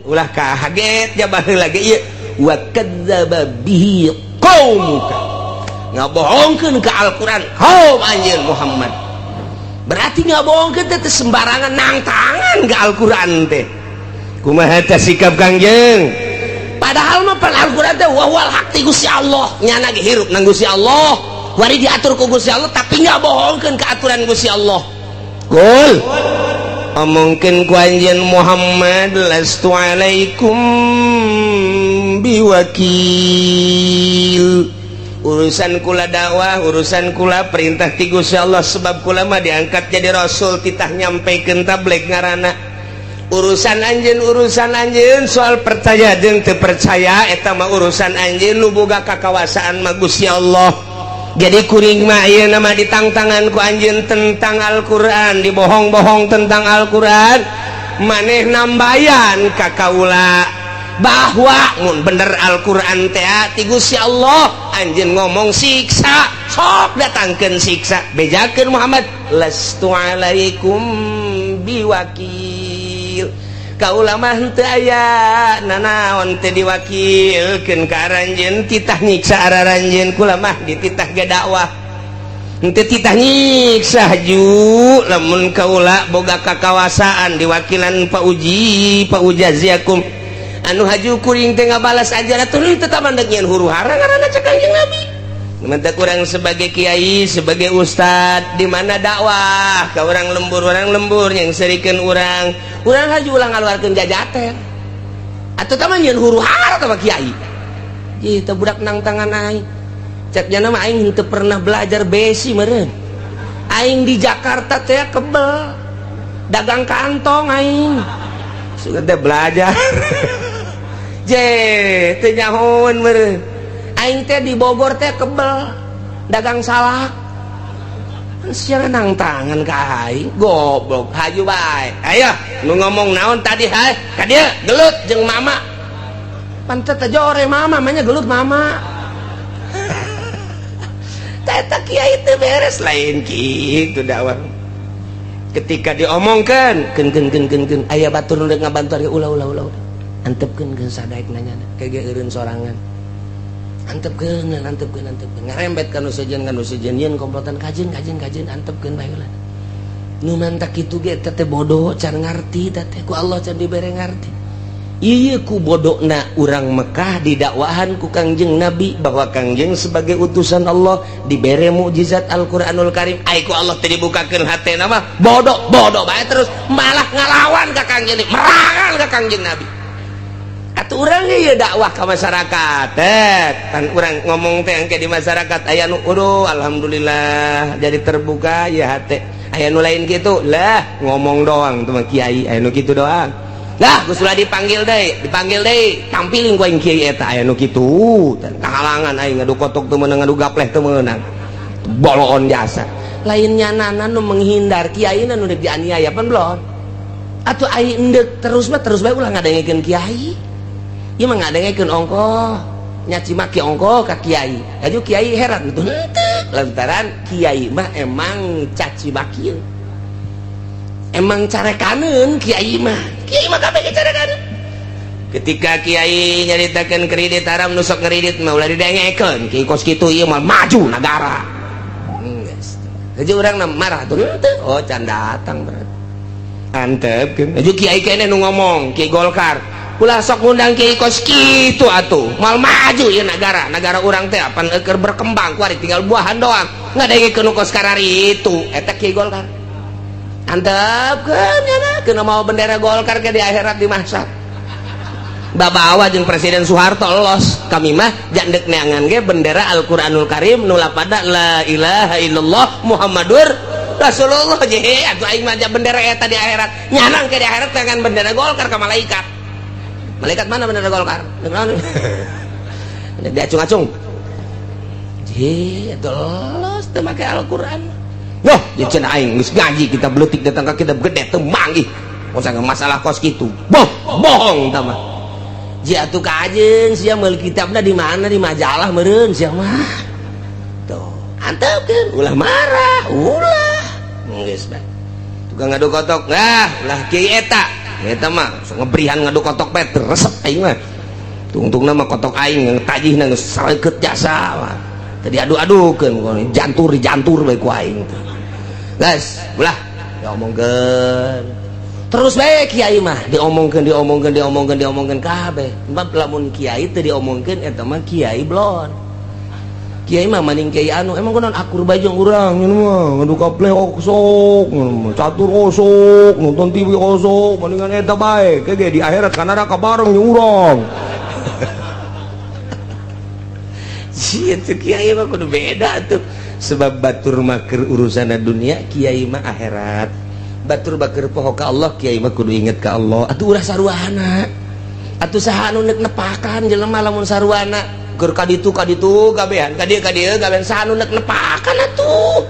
Ulah kaget jabah lagi ieu wa kadzdzaba bihi qaumuka, ngabohongkeun ka Al-Qur'an kaum anjeun Muhammad. Berarti ngabohongkeun teh sembarangan nangtangan ke Al-Qur'an teh. Kumaha teh sikap Kangjeng? Padahal mah pan Al-Qur'an teh wa huwal haq ti Gusti Allah, nyana ge hirup nang Gusti Allah, wari diatur ku Gusti Allah, tapi ngabohongkeun ka aturan Gusti Allah. Qul, omongkeun ku anjeun Muhammad, lastu alaikum biwakil. Urusan kula dakwah, urusan kula perintah ti Gusti Allah, sebab kula mah diangkat jadi rasul, titah nyampaikan tabligh ngaranna. Urusan anjeun, urusan anjeun soal percaya jeung teu percaya eta mah urusan anjeun, nu boga kakawasaan mah Gusti Allah. Jadi kuring mah ayeuna mah ditangtangan ku anjeun tentang Al-Qur'an, dibohong-bohong tentang Al-Qur'an, maneh nambayan ka kaula bahwa mun bener Al-Qur'an teh ti Gusti Allah, anjeun ngomong siksa, sok datangkeun siksa. Bejakeun Muhammad, lastu alaikum biwakil. Kaula mah henteu aya nanaon teh diwakilkeun ka aranjeun, titah nyiksa araranjeun. Kula mah dititah ge dakwah, henteu titah nyiksa. Haju lamun kaula boga kakawasaan diwakilan pa uji pa ujaziakum anu haju kuring teh ngabalas aja atuh tetap mandek nyeun huru hara ngaranna cek Kangjeng Nabi. Mantap kurang sebagai kiai, sebagai ustad, di mana dakwah ke orang lembur yang serikeun urang, urang haju ulah ngaluarkeun jajaten. Atuh tah mah nyeun huru hara tah kiai. Ji teh budak nang tangan aing. Cek jana mah aing henteu pernah belajar besi meureun. Aing di Jakarta teh kebel dagang kantong aing. Sudah teh belajar. Je teu nyahoeun meureun. Aing teh di Bogor teh kebel dagang salak. Sia nang tangan ka aing, goblok. Haju bae. Ayo nu ngomong naon tadi, hai ka dieu gelut jeung mama. Pantet teh jore mama, manya gelut mama. Teta kiai teh beres lain kitu dakwah. Ketika diomongkeun, keun keun keun keun keun aya batur nu rek ngabantu ari ulah ulah ulah. Antepkeun keun sadaek nanya kayak eureun sorangan. Antepkeun, antepkeun, antepkeun, ngarembet ka nu sejen, ka nu sejen, yeun komplotan kajeun kajeun kajeun, antepkeun bae lah. Nu mantak kitu ge teh bodoh can ngarti teh, ku Allah can dibere ngarti. Ieu ku bodona urang Mekah didakwahan ku Kangjeng Nabi bahwa Kangjeng sebagai utusan Allah dibere mukjizat Al-Qur'anul Karim. Ai ku Allah teu dibukakeun hatena mah bodoh bodoh bae terus, malah ngalawan ka Kangjeng, merangan ka Kangjeng Nabi. Atuh urang ieu dakwah ka masyarakat teh kan urang ngomong teh engke di masyarakat aya nu uduh alhamdulillah jadi terbuka ya hate, aya nu lain kitu lah ngomong doang tuh mah kiai, aya nu kitu doang lah. Geus ulah dipanggil deui, dipanggil deui, tampilin ku aing kiai eta, aya nu kitu. Kahalangan aing ngadu kotok teu meunang, ngadu gapleh teu meunang, boloon jasa lainnya nana nu menghindar kiai nu dek dianiaya pan belum. Atuh aing endek terus mah terus bae, ulah ngadengekeun kiai. Ieu mah ngadengekeun ongkoh nyaci maki ongkoh ka kiai. Haju kiai heran tuh henteu, lantaran kiai mah emang caci maki, emang carekaneun kiai mah. Kiai mah kabeh carekaneun. Ketika kiai nyaritakeun kredit haram, nu sok ngeridit mah ulah didengekeun, kiai kos kitu ieu mah maju nagara. Geus haju urang marah tuh henteu, oh can datang berarti, antepkeun. Haju kiai keneh nu ngomong, kiai Golkar, ulah sok ngundang kiai kos kitu atuh, mal maju ieu nagara, nagara urang teh apan keur berkembang, kuari tinggal buahan doang, ngadengekeun nu kos karari itu. Eta kiai Golkar, antepkeun nya kena mau bendera Golkar ke di akhirat di mahsyar babawa jeung Presiden Soeharto los. Kami mah jandek neangan ge bendera Al-Qur'anul Karim nu lapada la ilaha illallah Muhammadur Rasulullah. Je atuh aing mah bendera eta di akhirat nyanang ke di akhirat dengan bendera Golkar ka malaikat. Malaikat, mana bendera Golkar? Diacung-acung je los teu make Al-Qur'an. Wah, ya cenah aing geus ngaji kita beletik datang ka kitab gede teu manggih. Masa masalah kos kitu. Boh, bohong tah mah. Ji atuh kajeun sia meuli kitabna di mana, di majalah meureun sia mah. Tuh, antepkeun, ulah marah, ulah. Geus bae. Tukang ngadu kotok, nah, ulah kiai eta. Eta mah sok ngebrihan ngadu kotok bae resep aing mah. Tungtungna mah kotok aing tajihna geus saleukeut jasa mah. Tadi adu-adukeun jantur dijantur bae ku aing teh. Guys, ulah diomongkeun. Terus bae kiai mah diomongkeun diomongkeun diomongkeun diomongkeun kabeh. Sebab lamun kiai teu diomongkeun eta mah kiai blon. Kiai mah maning kiai anu emang kunaon akur bae jeung urang nyeun mah ngadu kapleh osok, catur osok, nonton TV osok, mendingan eta bae. Ke di akhirat ka neraka bareng jeung urang. Sia tuh kiai mah kudu beda tuh. Sebab batur mah keur urusan dunia, kiai mah akhirat. Batur baker poho ka Allah, kiai mah kudu inget ka Allah. Atuh ulah saruana. Atuh saha anu neuk nepakan jelema lamun saruana keur ka ditu gabehan ka dieu gabehan saha anu neuk nepakan atuh.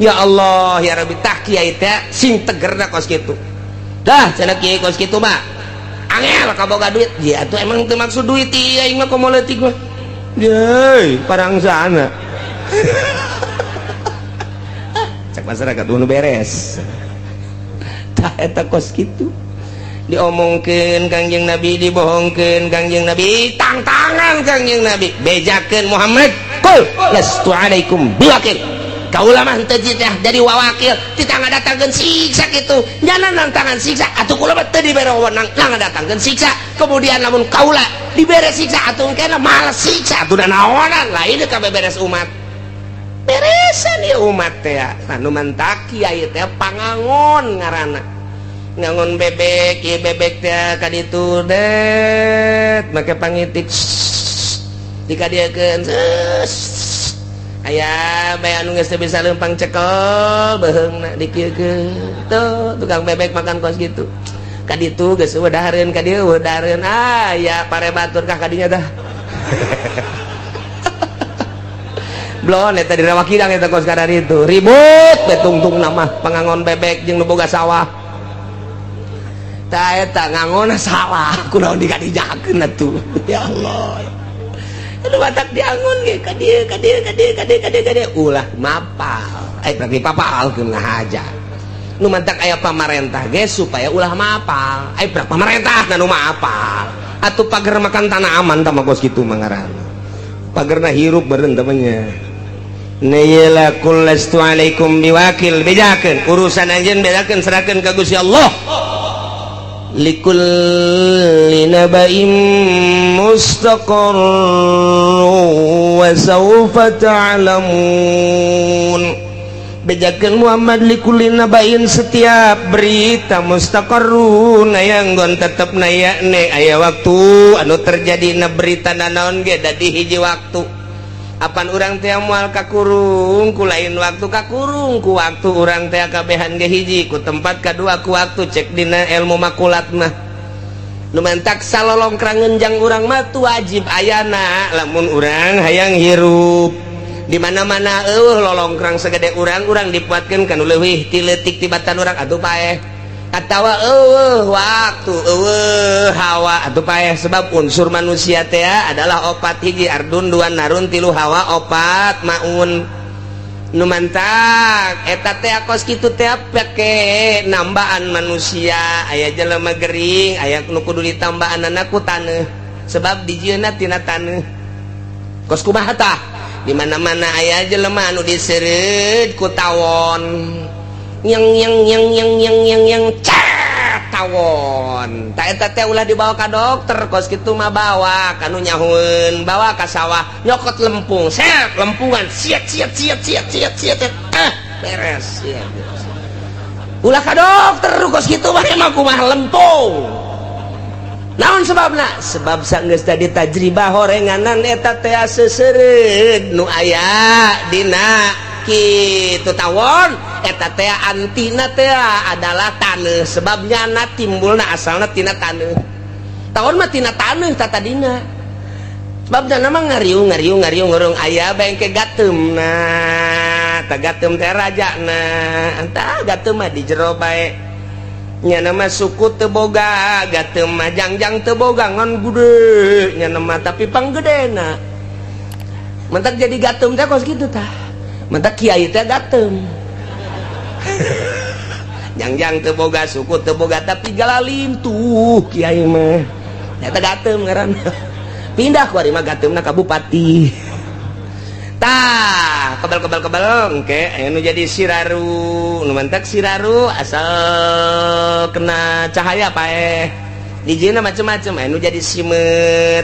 Ya Allah ya Rabbi, tah kiai teh sing tegerna kos kitu. Dah cenah kiai kos kitu mah angel kaboga duit. Ya atuh emang teu maksud duit ieu aing mah komo leutik mah. Yeay, parang sana. Cek masyarakat nu beres. Tah eta kos kitu. Diomongkeun Kangjeng Nabi, dibohongkeun Kangjeng Nabi, tangtangan Kangjeng Nabi, bejakeun Muhammad, qul lastu alaikum biwakil. Kaula mah henteu jadi wawakil, titah ngadatangkeun siksa kitu. Nyana nantangan siksa, atuh kula mah teu dibere wewenang ngadatangkeun siksa. Kemudian lamun kaula dibere siksa atuh engkena males siksa atuh da naonan lain kabeh beres umat. Beresan ieu umat teh. Nah nu mantak kiai teh pangangon ngaranna. Ngangon bebek, ieu bebek teh ka ditu det make pangitik dikadieukeun. Aya bae anu geus teu bisa leumpang cekel beuheungna dikieukeun. Tuh tukang bebek makan kos kitu. Ka ditu geus eueuh dahareun ka dieu eueuh dahareun. Ah ya pare batur kah kadinya tah. Blon eta di Rawa Kidang eta kos kadar itu. Ribut we tungtungna mah pangangon bebek jeung nu boga sawah. Tah eta ngangonna sawah kunaon dikadijakeun atuh. Ya Allah. Aduh batak diangon ge ka dieu ka dieu ka dieu ka dieu ka dieu ka dieu ulah mapal. Berarti papalkeun ngahaja. Nu mantak aya pamarentah ge supaya ulah mapal. Berarti pamarentah nu mapal. Atuh pager makan tanah aman tah mah kos kitu mah ngaranna. Pagerna hirup beureun teh nya. Nayla qul lastu alaikum biwakil, bejakeun urusan anjeun bejakeun serahkeun ka Gusti Allah. Likulli naba'in mustaqarr wa sawfa ta'lamun. Bejakeun Muhammad likulli naba'in setiap berita mustaqarrun aya nggon tetep naya ne aya waktu anu terjadi na berita nanaon ge dadi hiji waktu. Apan urang teh moal kakurung ku lain waktu kakurung ku waktu urang teh kabehan ge hiji ku tempat kadua ku waktu cek dina ilmu makulat mah. Nu mantak salolongkrang ngenjang urang mah tu wajib ayana lamun urang hayang hirup. Di mana-mana eueuh lolongkrang segede urang urang dipuatkeun kana leuwih ti leutik tibatan urang atuh paeh. Atawa eueuh waktu eueuh hawa atuh paeh sebab unsur manusia teh adalah opat hiji ardun dua narun tilu hawa opat maun. Nu mantak eta teh kos kitu teh pake nambaan manusia aya jelema gering aya nu kudu ditambaanana ku taneuh sebab dijieunna tina taneuh. Kos kumaha tah di mana-mana aya jelema anu diseureud ku tawon. Yang yang yang yang yang yang yang cat tawon. Tak eta teh ulah dibawa ka dokter kos kitu mah bawa ka nu nyahueun, bawa ka sawah nyokot lempung, set lempungan, siat siat siat siat siat siat beres ya. Ulah ka dokter kos kitu mah emang kumaha lempung. Naon sebabna? Sebab sanggeus tadi tajribah horenganan eta teh seseureud nu aya dina kitu tawon eta teh antina teh adalah taneuh sebabnya na timbulna asalna tina taneuh. Tawon mah tina taneuh tatadina. Sebabna mah ngariung ngariung ngariung ngurung aya bengke gateumna. Tah gateum teh rajana. Tah gateum mah di jero bae. Nyana mah suku teu boga, gateum mah jangjang teu boga ngan gede nyana mah tapi panggedena. Mentak jadi gateum teh kos kitu tah. Mentak kiai teh gateum. Jangjang teu boga, suku teu boga, tapi galalim tuh kiai mah. Eta gatem ngaranna. Pindah ku ari mah gatemna ka bupati. Tah, kebal-kebal-kebal engke aya nu jadi siraru, nu mantak siraru asal kena cahaya paeh. Dijieunna macem-macem, aya nu jadi simeut,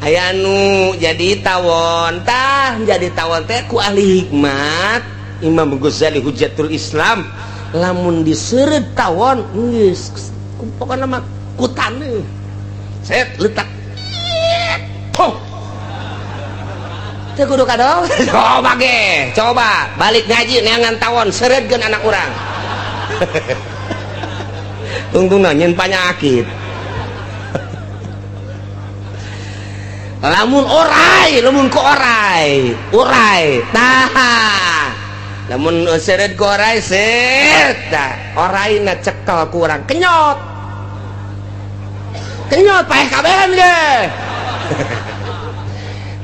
aya nu jadi tawon. Tah, jadi tawon teh ku ahli hikmat Imam Ghazali Hujjatul Islam, lamun diseureut tawon geus pokona mah ku taneuh. Set letak. Tong. Teu kudu kadol. Coba ge, coba balik ngaji neangan tawon seureutkeun anak urang. Tungtungna nyeun panyakit. Lamun orai, lamun ku orai, orai. Tah. Lamun seureut ku orai set, tah oraina cekel ku urang kenyot. Kenyot paeh kabehan ge.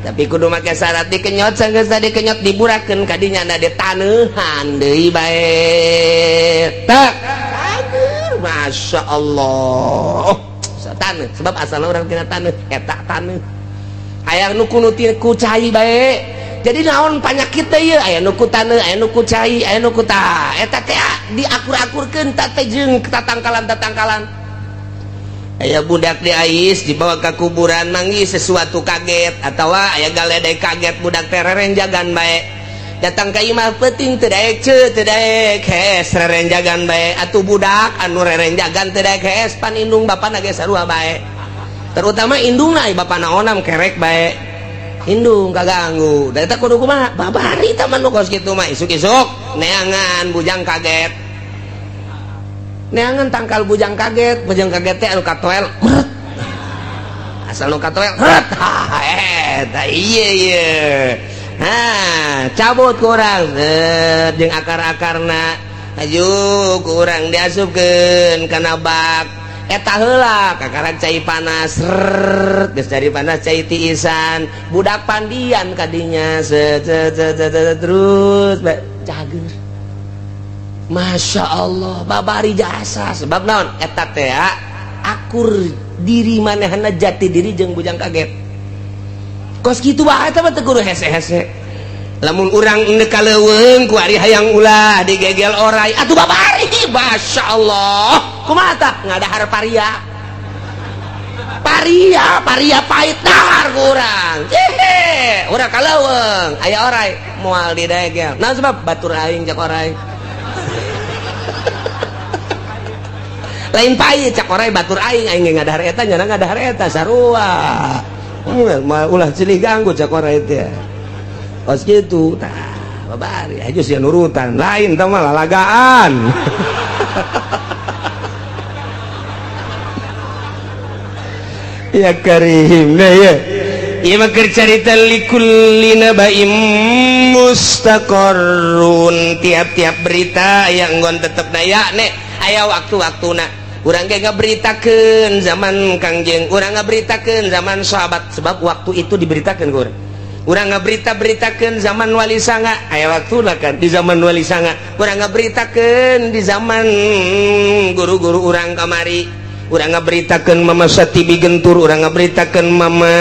Tapi kudu make syarat dikenyot, sanggeus tadi kenyot diburakeun kadinya na ditaneuhan deui bae. Tak. Aduh, Masya Allah. Taneuh, sebab asalna urang tina taneuh, eta taneuh. Aya nu kudu ku cai bae. Jadi naon panyakit teh ieu? Aya nu ku taneuh, aya nu ku cai, aya nu ku tah. Eta teh diakur-akurkeun ta teh jeung tatangkalan-tatangkalan. Aya budak di ais dibawa ke kuburan manggih sesuatu kaget atawa aya galedai kaget budak teh rerenjagan bae. Datang ka imah peuting teu daek ceu teu daek hees rerenjagan bae. Atuh budak anu rerenjagan teu daek hees pan indung bapana ge sarua bae. Terutama indungna bapana onam kerek bae. Indung kaganggu. Da eta kudu kumaha? Babari tah mah nu kos kitu mah isuk-isuk neangan bujang kaget. Neangan tangkal bujang kaget teh anu katoel meret. Asal nu katoel meret. Eta ieu ieu. Ha, cabut ku urang jeung akar-akarna. Aju ku urang diasupkeun kana bak. Eta heula kakarak cai panas. Rrrr, geus cai panas cai tiisan. Budak pandian kadinya set set set terus cager. Masya Allah, babari jasa sebab naon eta teh akur diri manehna jati diri jeung bujang kaget. Kos kitu bae eta mah teu kudu hese-hese. Lamun urang endek ka leuweung ku ari hayang ulah digegel orai atuh babari Masya Allah. Kumaha tah ngadahar paria. Paria, paria pahit dahar ku urang. Yehe, urang ka leuweung aya orai moal didegel. Nah sebab batur aing cak orai. Lain pahit cak orai batur aing, aing ngadahar eta nyana ngadahar eta sarua. Ulah silih ganggu cak orai teh. Kos kitu tah babari aja sia nurutan lain tah mah lalagaan. Ya karim nah ya. Ieu mah keur carita likulli naba'im mustaqarrun, tiap-tiap berita aya enggon tetep na ya nek aya waktu-waktuna. Urang ge ngaberitakeun zaman Kangjeng, urang ngaberitakeun zaman sahabat, sebab waktu itu diberitakeun ku urang. Urang ngaberita-beritakeun zaman Wali Sanga, aya waktuna kan di zaman Wali Sanga. Urang ngaberitakeun di zaman guru-guru urang kamari. Urang ngaberitakeun Mama Satibi Gentur, urang ngaberitakeun Mama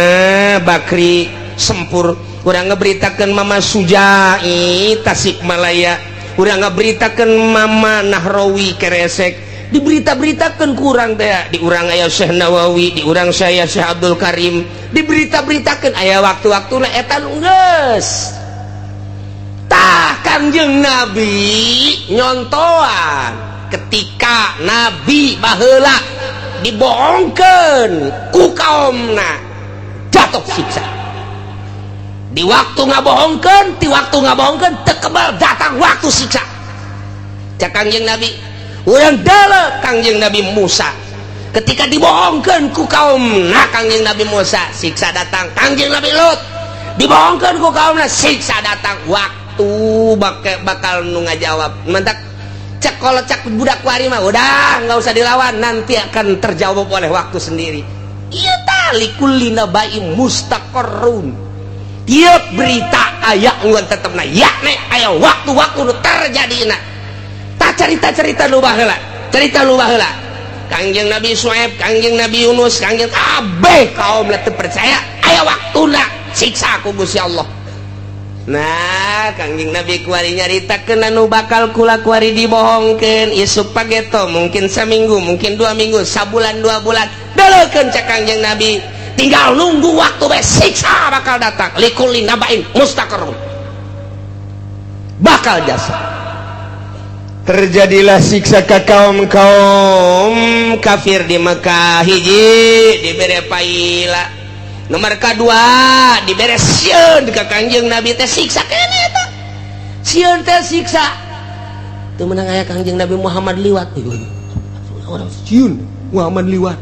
Bakri Sempur, urang ngaberitakeun Mama Sujai Tasikmalaya, urang ngaberitakeun Mama Nahrawi Keresek. Diberita-beritakeun ku urang teh, di urang aya Syekh Nawawi, di urang saya Syekh Abdul Karim, diberita-beritakeun aya waktu-waktuna eta nu geus. Tah Kangjeng Nabi nyontoan ketika Nabi baheula dibohongkeun ku kaumna jatuh siksa. Di waktu ngabohongkeun, di waktu ngabohongkeun teu kebal datang waktu siksa. Cak Kangjeng Nabi, urang deuleu Kangjeng Nabi Musa ketika dibohongkeun ku kaumna Kangjeng Nabi Musa siksa datang. Kangjeng Nabi Lut dibohongkeun ku kaumna siksa datang. Waktu bakal nu ngajawab mentak cek kalau cek budak wari mah udah nggak usah dilawan, nanti akan terjawab oleh waktu sendiri. Iya tali kulli naba'in mustaqarrun, tiap berita aya enggon tetepna ya nek aya waktu-waktu nu terjadina. Tah Cerita-cerita nu baheula, cerita nu baheula, Kangjeng Nabi Su'aib, Kangjeng Nabi Yunus, Kangjeng kabeh kaum teu percaya, aya waktuna siksa ku Gusti Allah. Nah, Kangjeng Nabi kuari nyaritakeun anu bakal kula kuari dibohongkeun isuk pageto, mungkin saminggu, mungkin 2 minggu, sabulan, 2 bulan. Deleukeun cek Kangjeng Nabi, tinggal nunggu waktu bae, siksa bakal datang. Likulli nabain mustaqarrun, bakal jasa. Terjadilah siksa ke kaum kaum kafir di Mekah. Hiji, dibere paila. Nomor kedua, dibere sieun ka Kangjeng Nabi teh. Siksa keneh eta, sieun teh siksa. Teu meunang aya Kangjeng Nabi Muhammad liwat, orang sieun. Muhammad liwat,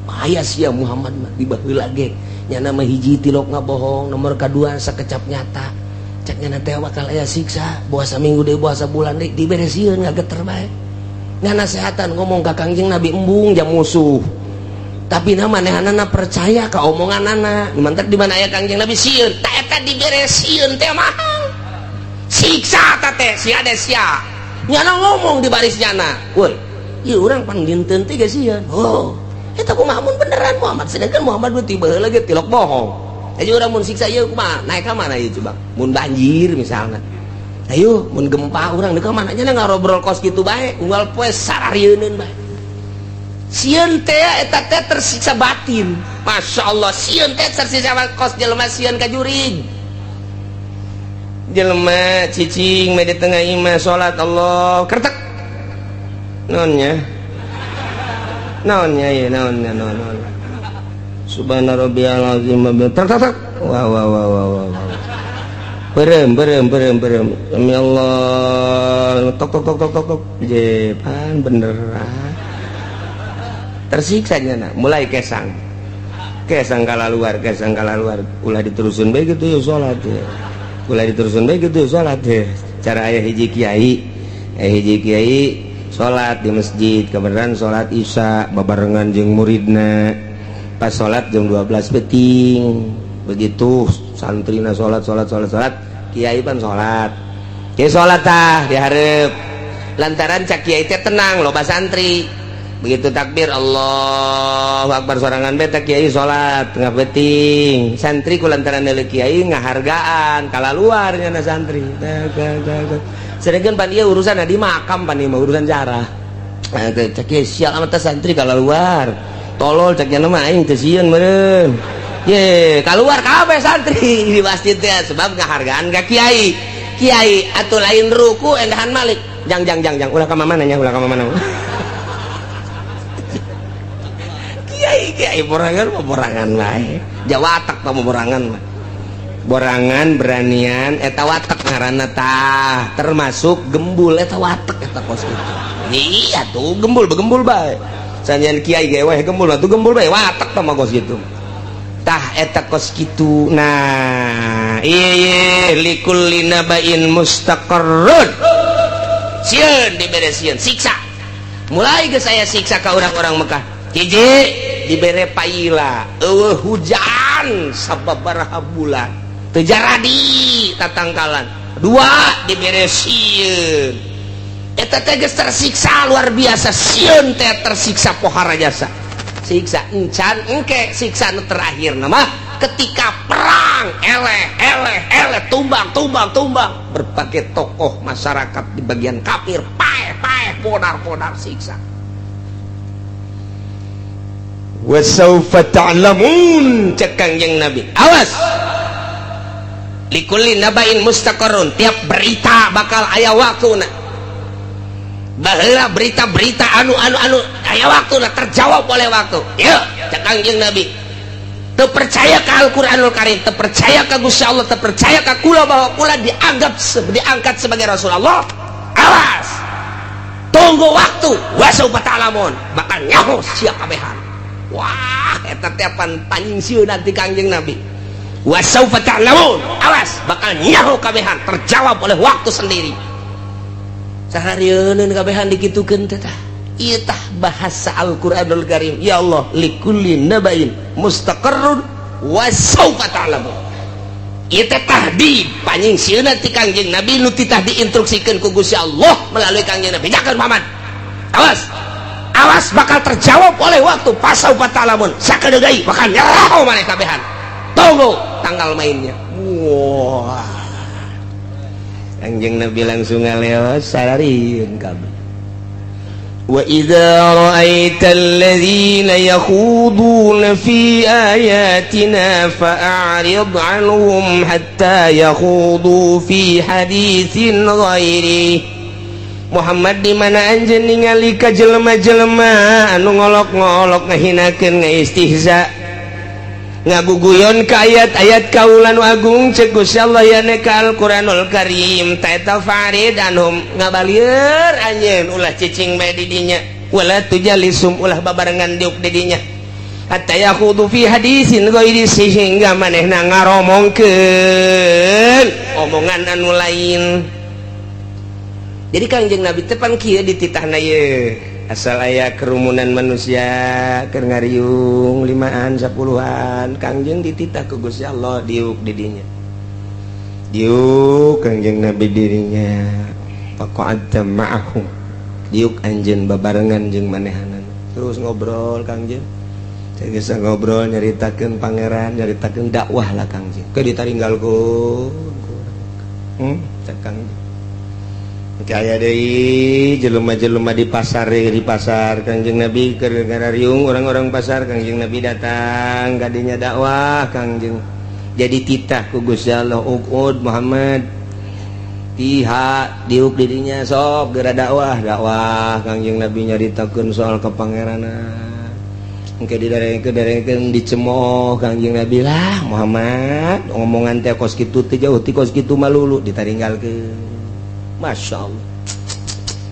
bahaya sia Muhammad mah. Di baheula ge nya nama hiji tilok ngabohong, nomor kedua sakecap nyata. Ceknya nanti bakal aya siksa, buah minggu deh, buah bulan deh, dibere sieun, ngageter bae. Ngasehatan ngomong ka Kangjeng Nabi, embung jam musuh, tapi nama manehanana percaya ka omongan anak. Mantap, di mana aya Kangjeng Nabi sieun. Tak, eta dibere sieun teh mahal siksa ta teh. Sia ada sia nyana ngomong di baris nyana, woi, ieu urang pan dinten teh geus sieun. Oh, eta kumaha mun beneran Muhammad? Sedangkan Muhammad nu tiba heula ge tilok bohong. Ayo, urang mun siksa ieu kumaha? Naik ka mana ieu coba? Mun banjir misalnya, ayo mun gempa, urang ka mana nya? Ngarobrol kos kitu bae, unggal poe sararieun bae. Sieun teh eta teh tersiksa batin. Masya Allah, sieun teh tersiksa kos jelema sieun ka jurig. Jelema cicing di tengah imah salat, Allah kertek naonnya, naonnya ya, naonnya, naon, naon. Subhana rabbiyal azim, tak tak tak, wah wah wah wah wah wah, berem berem berem berem. Demi Allah, tok tok tok tok tok tok, jepan beneran tersiksa nya. Mulai kesang kesang kala luar, kesang kala luar. Ulah diterusin bae gitu ya salat ya, ulah diterusin bae gitu ya salat ya. Cara aya hiji kiai, aya hiji kiai salat di masjid, kebenaran salat Isya babarengan jeung muridna. Pas salat jam 12 peting, begitu santrina salat salat salat salat, kiai pan salat, kiai salat tah dihareup. Lantaran cak kiai teh tenang, loba santri. Begitu takbir Allahu Akbar, sorangan beta kiai salat tengah peting. Santri ku lantaran deuleu kiai ngahargaan, kala luar nyana santri. Sedangkan pan ieu urusan di makam, pan ieu mah urusan jarah. Cak kiai, sial amat santri kala luar, tolol. Cek nyana mah aing teu sieun meureun ye, keluar kabeh santri di masjid teh sebab ngahargaan ka kiai. Kiai atuh lain ruku, endahan malik, jang jang jang jang, ulah ka mana nya, ulah ka mana. Kiai kiai borangan mah borangan wae, jawatak mah borangan mah borangan, beranian eta watak ngaranna tah, termasuk gembul eta watak eta kos kitu. Iya tuh, gembul begembul bae. Sanjan kiai ge weh gembul atuh, gembul bae watak tah mah kos kitu tah, eta kos kitu. Nah, iya, likulli nabain mustaqarrun. Sieun dibere sieun, siksa mulai ke saya, siksa ke orang-orang Mekah. Hiji, dibere paila, eueuh hujan sababaraha bulan, teu jaradi tatangkalan. Dua, dibere sieun. Eta teh geus tersiksa luar biasa, sieun teh tersiksa pohara jasa siksa encan. Engke siksa nu terakhir nama ketika perang, eleh eleh eleh, tumbang tumbang tumbang, berbagai tokoh masyarakat di bagian kafir paeh paeh, podar podar, siksa. Wasaufa ta'lamun, cek Kangjeng Nabi, awas, likulli nabain mustaqarrun, tiap berita bakal aya waktuna. Baheula berita-berita anu anu anu aya waktuna, terjawab oleh waktu. Yuk, cek Kangjeng Nabi, teu percaya ke Al-Qur'anul Karim, teu percaya ke Gusti Allah, teu percaya ke kula bahwa kula dianggap diangkat sebagai Rasulullah, awas, tunggu waktu, wasaufa ta'lamun, bakal nyaho sia kabehan. Wah, eta teh pan panyingsieu nanti Kangjeng Nabi. Wasaufa ta'lamun, awas, bakal nyaho kabehan, terjawab oleh waktu sendiri. Saharieun kabehan dikitukeun teh tah. Ieu tah bahasa Al-Qur'anul Karim. Ya Allah, likulli nabain mustaqarrun wasaufa ta'lamun. Ieu teh tahdid panyingsieunan ti Kangjeng Nabi nu titah diinstruksikeun ku Gusti Allah melalui Kangjeng Nabi. Jangan Muhammad, awas, awas, bakal terjawab oleh waktu. Fasaufa ta'lamun, sakedeung deui bakal nyeraho maneh kabehan, tunggu tanggal mainnya. Wah, Kangjeng Nabi langsung ngaleos, sararieun kabeh. وإذا رأيت الذين يخوضون في آياتنا فأعرض عنهم حتى يخوضوا في حديث غيره. Muhammad, di mana anjeun ningali ka jelema-jelema anu ngolok-ngolok, ngahinakeun, ngaistihza, ngaguguyon ka ayat-ayat kaula nu agung, cek Gusti Allah, yane ka Al-Qur'anul Karim ta eta, fa'rid anhum, ngabalieur anjeun, ulah cicing bae di dinya, wala tujalishum, ulah babarengan diuk di dinya, hatta yakhudu fi hadisin ghairi, sehingga manehna ngaromongkeun omongan anu lain. Jadi Kangjeng Nabi teh pan kieu dititahna ye, asal aya kerumunan manusia keur ngariung limaan sepuluhan, Kangjeng dititah ku Gusti Allah diuk di dinya, diuk Kangjeng Nabi dirinya, faqa'adta ma'ahum, diuk anjeun babarengan jeung manehanan, terus ngobrol. Kangjeng saya ngobrol, nyaritakeun pangeran, nyaritakeun dakwah lah. Kangjeng ke ditaringgalkeun, cek Kangjeng. Kaya deui jelema-jelema di pasar, di pasar Kangjeng Nabi keur ngariung orang-orang pasar, Kangjeng Nabi datang kadinya, dakwah. Kangjeng jadi titah ku Gusti Allah, uqud Muhammad tiha, diuk dirinya, sok geura dakwah. Dakwah Kangjeng Nabi, nyaritakeun soal kepangeranan. Engke didarengkeun, dicemooh Kangjeng Nabi lah, Muhammad ngomongan teh kos kitu teh jauh ti kos kitu malulu, ditaringgalkeun. Masya Allah,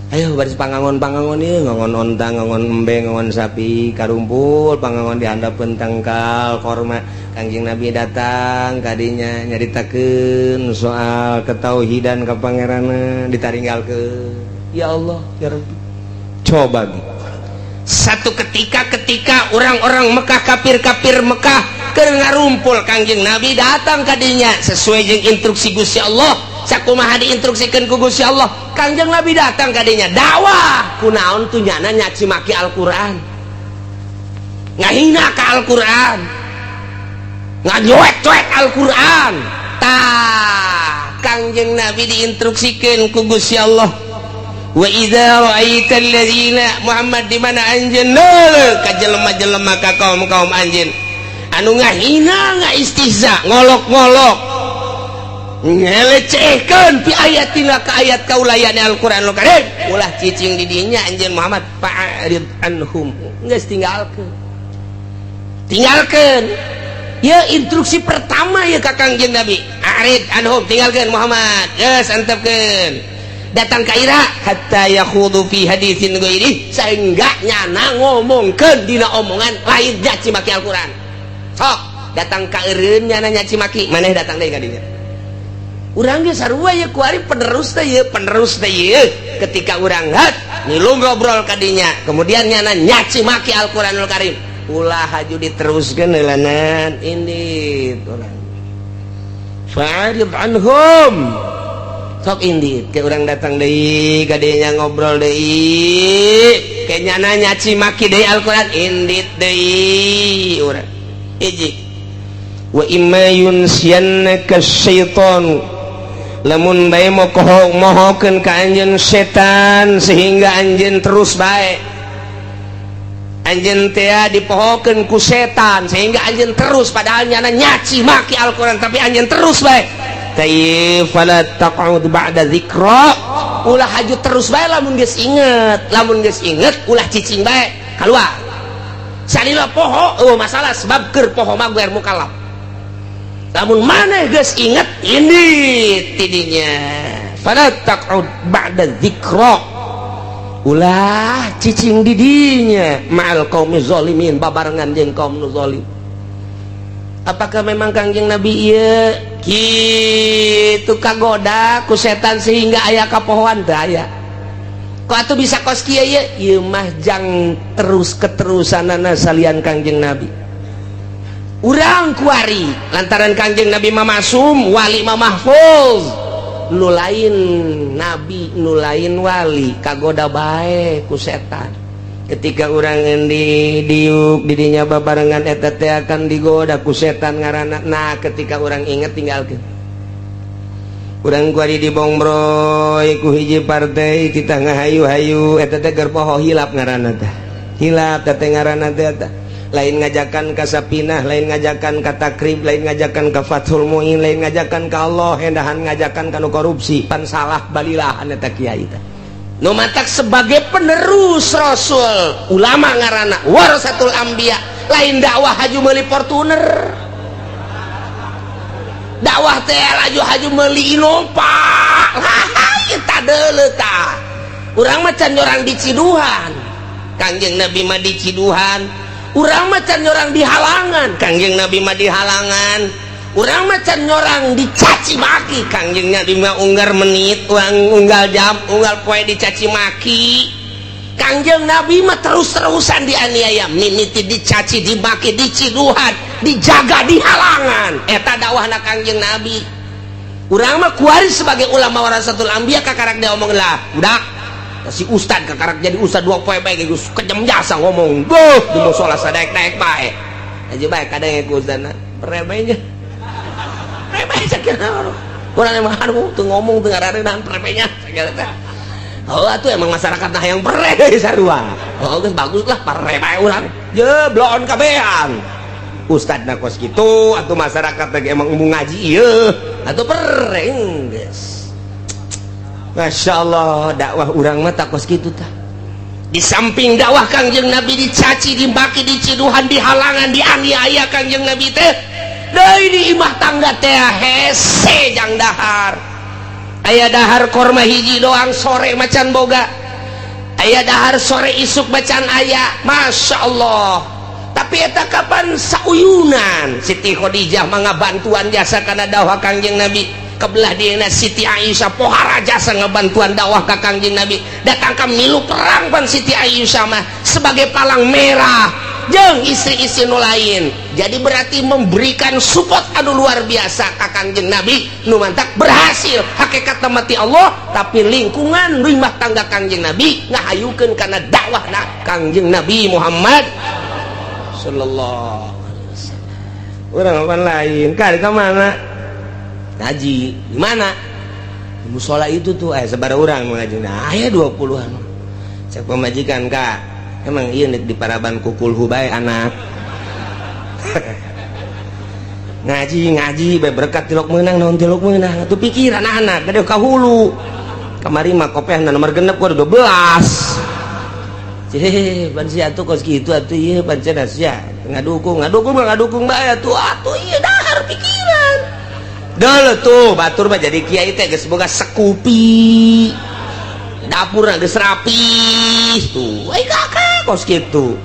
ayo baris pangangon, pangangon ieu, ngangon onta, ngangon embe, ngangon sapi, karumpul pangangon di handapeun tangkal korma. Kangjeng Nabi datang kadinya, nyaritakeun soal ketauhidan, kepangeranan, ditaringgalkeun. Ya Allah, ya Rabbi, coba gitu. Satu ketika, ketika orang-orang Mekah, kafir-kafir Mekah keur ngarumpul, Kangjeng Nabi datang kadinya sesuai jeung instruksi Gusti Allah. Sakumaha diinstruksikeun ku Gusti Allah, Kangjeng Nabi datang kadinya dakwah. Kunaon tuh nyana nyaci maki Al-Qur'an, ngahina ka Al-Qur'an, ngajoek-joek Al-Qur'an? Tah, Kangjeng Nabi diinstruksikeun ku Gusti Allah, wa idza ra'aita alladzina, Muhammad, di mana anjeun ka jelema-jelema, ka kaum-kaum anjeun anu ngahina, ngaistihza, ngolok-ngolok, ngelecehkeun fi ayatina, ka ayat kaula yane Al-Qur'anul Karim, ulah cicing di dinya anjeun Muhammad, fa'rid anhum, geus tinggalkeun, tinggalkeun. Ya, instruksi pertama ya ka Kangjeng Nabi, a'rid anhum, tinggalkeun Muhammad, geus antepkeun. Datang ka ira, hatta yakhudu fi haditsin ghairi, sehingga nyana ngomongkeun dina omongan lain nyaci maki Al-Qur'an. Sok datang ka eureun, nyana nyaci maki, maneh datang deui ka dinya. Urang ge sarua ye kuari, penerus teh ye, penerus teh ye. Ketika urang hat ngilu ngobrol ka dinya, kemudian nyana nyaci maki Al-Qur'anul Karim, ulah haju diteruskeun heulanan, indit urang, fa'rid anhum, sok indit ke urang datang deui ka dinya, ngobrol deui, ke nyana nyaci maki deui Al-Qur'an, indit deui urang. Hiji, wa imma yunsiyannaka syaitan, lamun bae mokoho mohokeun ka anjeun setan sehingga anjeun terus bae, anjeun teh dipohokeun ku setan sehingga anjeun terus, padahal nyana nyaci maki Al-Qur'an, tapi anjeun terus bae. Tayyib, fala taq'ud ba'da dzikra, ulah haju terus bae lamun geus inget. Lamun geus inget, ulah cicing bae, keluar salila poho. Oh, masalah, sebab keur poho mah guer mukallaf. Lamun maneh geus inget, ini tidinya, fala taq'ud ba'da dzikra, ulah cicing didinya, ma'al qaumi zalimin, babarengan jeung kaum nu zalim. Apakah memang Kangjeng Nabi ieu kitu kagoda ku setan sehingga aya kapohoan? Teu aya. Kok atuh bisa kos kieu ye? Ieu mah jang terus keterusanana salian Kangjeng Nabi. Urang kuari lantaran Kangjeng Nabi mah masum, wali mah mahfuz. Nu lain nabi, nu lain wali kagoda bae ku setan. Ketika urang di diuk didinya babarengan eta teh akan digoda ku setan ngaranna. Nah, ketika urang inget, tinggalkeun. Urang kuari dibongbroy ku hiji partai, kita ngahayu-hayu eta teh keur poho, hilap ngaranna teh. Hilap teh ngaranna teh eta. Lain ngajakan ka Sapinah, lain ngajakan ka Takrib, lain ngajakan ka Fathul Muin, lain ngajakan ka Allah, hendahan ngajakan ka nu korupsi, pan salah balilahan eta kiai teh. Nu matak sebagai penerus Rasul, ulama ngaranna warasatul anbiya, lain dakwah haju meuli Fortuner. Dakwah teh laju haju meuli Innova. Kita deuleu tah. Urang mah can nyorang di Ciduhan. Kangjeng Nabi mah di Ciduhan. Urang mah can nyorang di halangan, Kangjeng Nabi mah di halangan. Urang mah can nyorang dicaci maki, Kangjeng Nabi mah unggal menit, urang unggal jam, unggal poe dicaci maki. Kangjeng Nabi mah terus-terusan dianiaya, mimiti dicaci, dimaki, diciduhan, dijaga di halangan. Eta dakwahna Kangjeng Nabi. Urang mah kuari sebagai ulama warasatul anbiya kakarak dia omong lah, budak si ustad kakarak jadi ustad 2 poe bae geus kejam jasa ngomong. Duh, di musola sadaek-daek bae. Aja bae kadang ku ustadna prebenya. Prebe sakira. Urang emang aduh teu ngomong teu ngarareunaan prebenya sakira teh. Oh, atuh emang masyarakat nah yang pre sarua. Oh, geus bagus lah pare bae urang. Je bloon kabehan. Ustadna kos kitu atuh masyarakat lagi emang embung ngaji ieu. Atuh pere geus. Masya Allah, dakwah urang mah tak kos kitu tah. Di samping dakwah Kangjeng Nabi dicaci, dimaki, diciduhan, dihalangan, dianiaya Kangjeng Nabi teh. Deui di imah tangga teh hese jang dahar. Aya dahar korma hiji doang, sore macan boga. Aya dahar sore, isuk macan aya. Masya Allah. Tapi eta kapan sauyunan Siti Khadijah mah ngabantuan jasa kana dakwah Kangjeng Nabi. Kebelah dieuna Siti Aisyah pohara jasa ngebantuan dakwah ka Kangjeng Nabi, datang ka milu perang pan Siti Aisyah mah sebagai palang merah jeung istri-istri nu lain. Jadi berarti memberikan support anu luar biasa ka Kangjeng Nabi. Nu mantak berhasil hakikat mati Allah, tapi lingkungan rumah tangga Kangjeng Nabi ngahayukeun kana dakwahna Kangjeng Nabi Muhammad sallallahu alaihi wasallam. Urang apa lain kali ke mana ngaji di mana, di musola itu tuh, sabaraha orang mengaji? Nah, aya 20-an. Cek pemajikan, "Kak, emang iya nek di paraban ku kulhu bae anak ngaji ngaji bae berkat tilok menang naon tilok menang." Atuh pikiran anak gede ka hulu kamari mah kopehna nomor 6 ku 12. Cih, pan sia atuh kos kitu atuh ieu pan cenah sia ngadukung ngadukung mah ngadukung bae atuh atuh ieu dahar pikiran. Dulu tuh batur mah jadi kiai teh geus boga sekupi. Dapurna geus rapi tuh. Ai kakak kos kitu.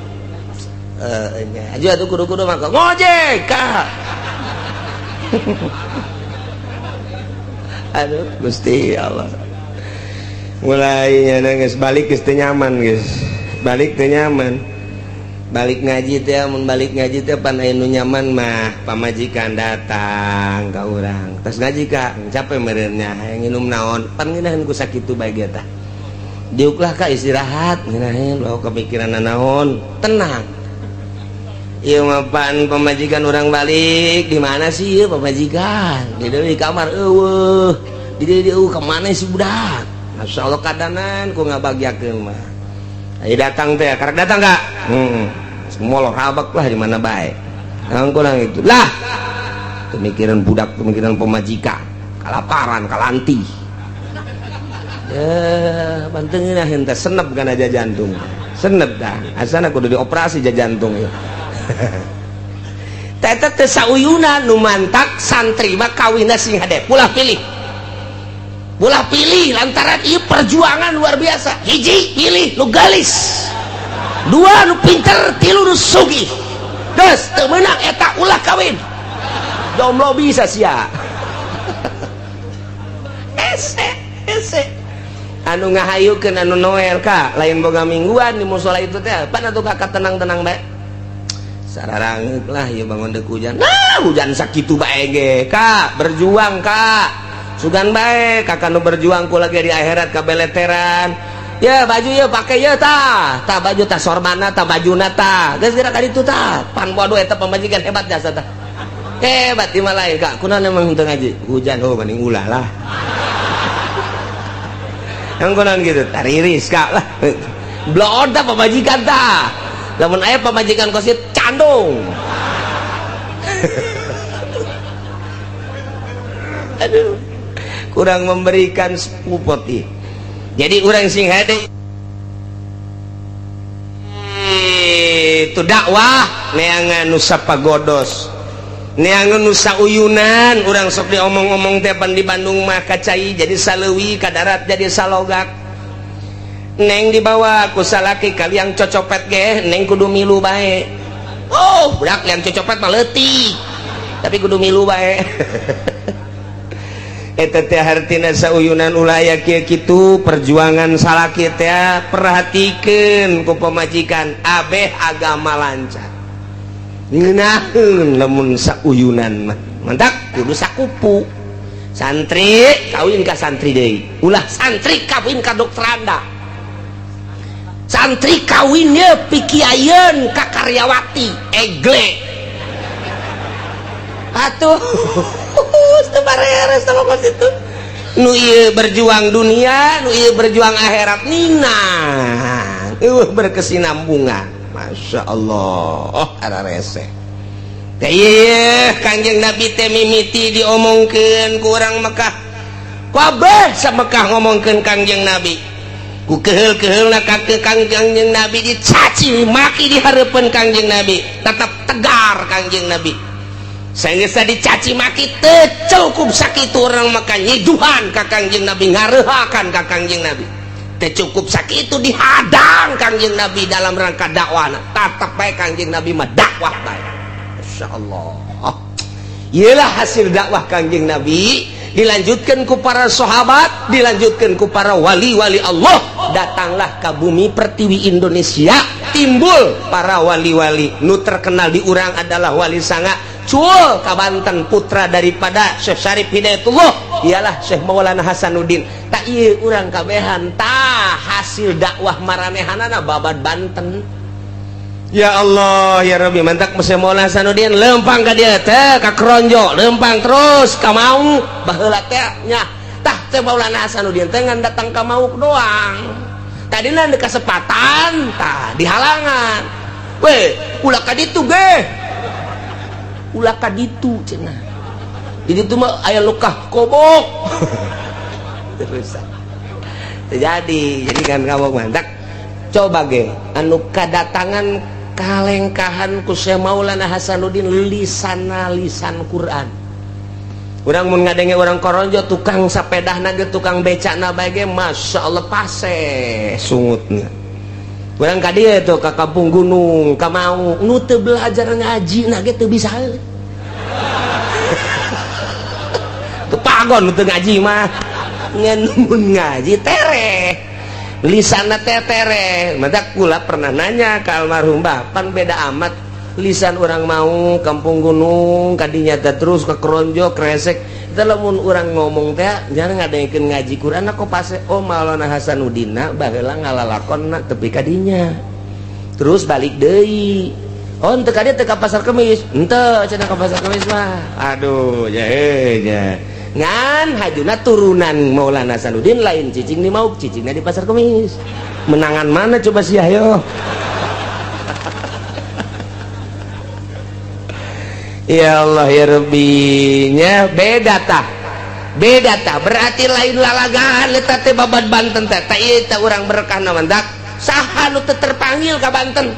Eh nya aja atuh kudu-kudu mah ngojek kak. Aduh, Gusti Allah. Mulai nya geus balik geus teu nyaman geus. Balik teu nyaman. Balik ngaji teh, mun balik ngaji teh pan aya nu nyaman mah pamajikan datang ka urang. "Tos ngaji, Kak, capek meureunnya, hayang nginum naon?" Pan ngeunaheun ku sakitu bae ge tah. "Diuklah, Kak, istirahat ngeunaheun bawa kepikiran naon, tenang." Ieu mah pan pamajikan urang balik, di mana sih ieu pamajikan? Di di kamar eueuh. Di dieu eueuh, ka mana si budak? Masya Allah kadanan ku ngabagiakeun mah. Ayo datang teh, karek datang kak? Molor rabak lah di mana bae. Yang kurang itu lah. Pemikiran budak, pemikiran pemajikan, kalaparan, kalanti. Ya, bantengin henteu senep kana aja jantung. Senep dah. Asana kudu dioperasi ja jantung ya. Teta teh sauyunan. Nu mantak santri mah kawinna sing hade. Ulah pilih. Ulah pilih lantaran ieu perjuangan luar biasa. Hiji pilih nu galis, dua nu pinter, tilu nu sugih. Geus teu meunang eta ulah kawin. Jomblo bisa sia. Ese ese anu ngahayukeun anu Noel ka lain boga mingguan di musola itu teh pan atuh kakak tenang-tenang bae. Sararangeuk lah ieu bangun deuk hujan. Nah, hujan sakitu bae ge. Kak, berjuang Kak. Sugan bae kakak nu berjuang ku lagi di akhirat kabeleteran. Ya baju ya pakai ya tah. Tah baju tah sorbana tah bajuna tah. Geus geura ka ditu tah. Pan waduh eta pamajikan hebat jasa tah. Hebat di lain Kak. Kunaon emang henteu ngaji? Hujan oh mending ulah lah. Yang kunaon gitu? Tariris Kak lah. Bloon tah pamajikan tah. Lamun aya pamajikan kos candung. Aduh. Kurang memberikan support ieu. Jadi urang sing hade itu dakwah neangan nu sapagodos. Neangan nu sauyunan, urang sok diomong-omong teh pan di Bandung mah kacai jadi saleuwi, ka darat jadi salogak. Neng dibawa ku salaki kaliang cocopet ge, neng kudu milu bae. Oh, budak liang cocopet mah leutik. Tapi kudu milu bae. Eta teh hartina sauyunan ulah aya kieu kitu perjuangan salaki teh perhatikeun ku pamajikan abeh agama lancar. Ngeunaheun lamun sauyunan mah. Mantak kudu sakupu. Santri kawin ka santri deui. Ulah santri kawin ka dokteranda. Santri kawinnya pikiayeun ka karyawati egle atuh teu bareres teh kos itu nu ieu berjuang dunia nu ieu berjuang akhirat nina eueuh berkesinambungan. Masya Allah, oh ararese teh ieu Kangjeng Nabi teh mimiti diomongkeun ku urang Mekah kabeh sa Mekah ngomongkeun Kangjeng Nabi. Ku keheul-keheulna ka Kangjeng Nabi dicaci maki di hareupeun Kangjeng Nabi, tetap tegar Kangjeng Nabi. Sanggeus dicaci maki teu cukup sakitu urang maka nyiduhan ka Kangjeng Nabi, ngareuhakan ka Kangjeng Nabi. Teu cukup sakitu dihadang Kangjeng Nabi dalam rangka dakwahna, tetep bae Kangjeng Nabi mah dakwah bae. Masyaallah. Ieulah hasil dakwah Kangjeng Nabi dilanjutkan ku para sahabat, dilanjutkan ku para wali-wali Allah. Datanglah ke bumi pertiwi Indonesia, timbul para wali-wali. Nu terkenal di urang adalah wali sanga cul ka Banten, putra daripada Syekh Syarif Hidayatullah, ialah Syekh Maulana Hasanuddin. Tak ieu urang kabehan tah hasil dakwah maranehanana babad Banten. Ya Allah ya Rabbi, mantak Syekh Maulana Hasanuddin lempang ka dieu teh ka Kronjo, lempang terus ka Mauk baheula teh nya. Tah teh Maulana Hasanuddin teh ngan datang ka Mauk doang. Tadina di kasempatan tah dihalangan. Weh, ulah ka ditu ge. Ulah ka ditu cenah. Di ditu mah aya lukah kobok. Terus terjadi, jadi kan kawok mantak coba ge anu kadatangan kalengkahan ku Syekh Maulana Hasanuddin lisana lisan Quran. Urang mun ngadenge urang Koronjo tukang sapedahna ge tukang becakna bae ge Masya Allah paseh sungutna. Urang ka dieu tuh ka kampung gunung ka Mauk nu teu belajar ngaji na ge teu bisa. Teu pagon nu teu ngaji mah. Ngan mun ngaji tereh. Lisanna teh tereh. Mata kula pernah nanya ka almarhum bah, pan beda amat lisan orang mau kampung gunung kadinya teh terus ke Kronjo Kresek. Teh lamun urang ngomong teh jangan ngadengekeun ngaji Quran kok pase oh Maulana Hasanuddin baheula ngalalakon tepi kadinya. Terus balik deui. Oh henteu ka dieu teh ka pasar Kemis. Henteu cenah ka pasar Kemis mah. Aduh ya nya. Ngan hajuna turunan Maulana Hasanuddin lain cicing di Mauk, cicingna di pasar Kemis. Menangan mana coba sih ayo. Ya Allah ya Rabbi nya beda tah. Beda tah berarti lain lalagaan eta teh babad Banten teh. Tah ieu teh urang berkahna mandak. Saha nu teu terpanggil ka Banten?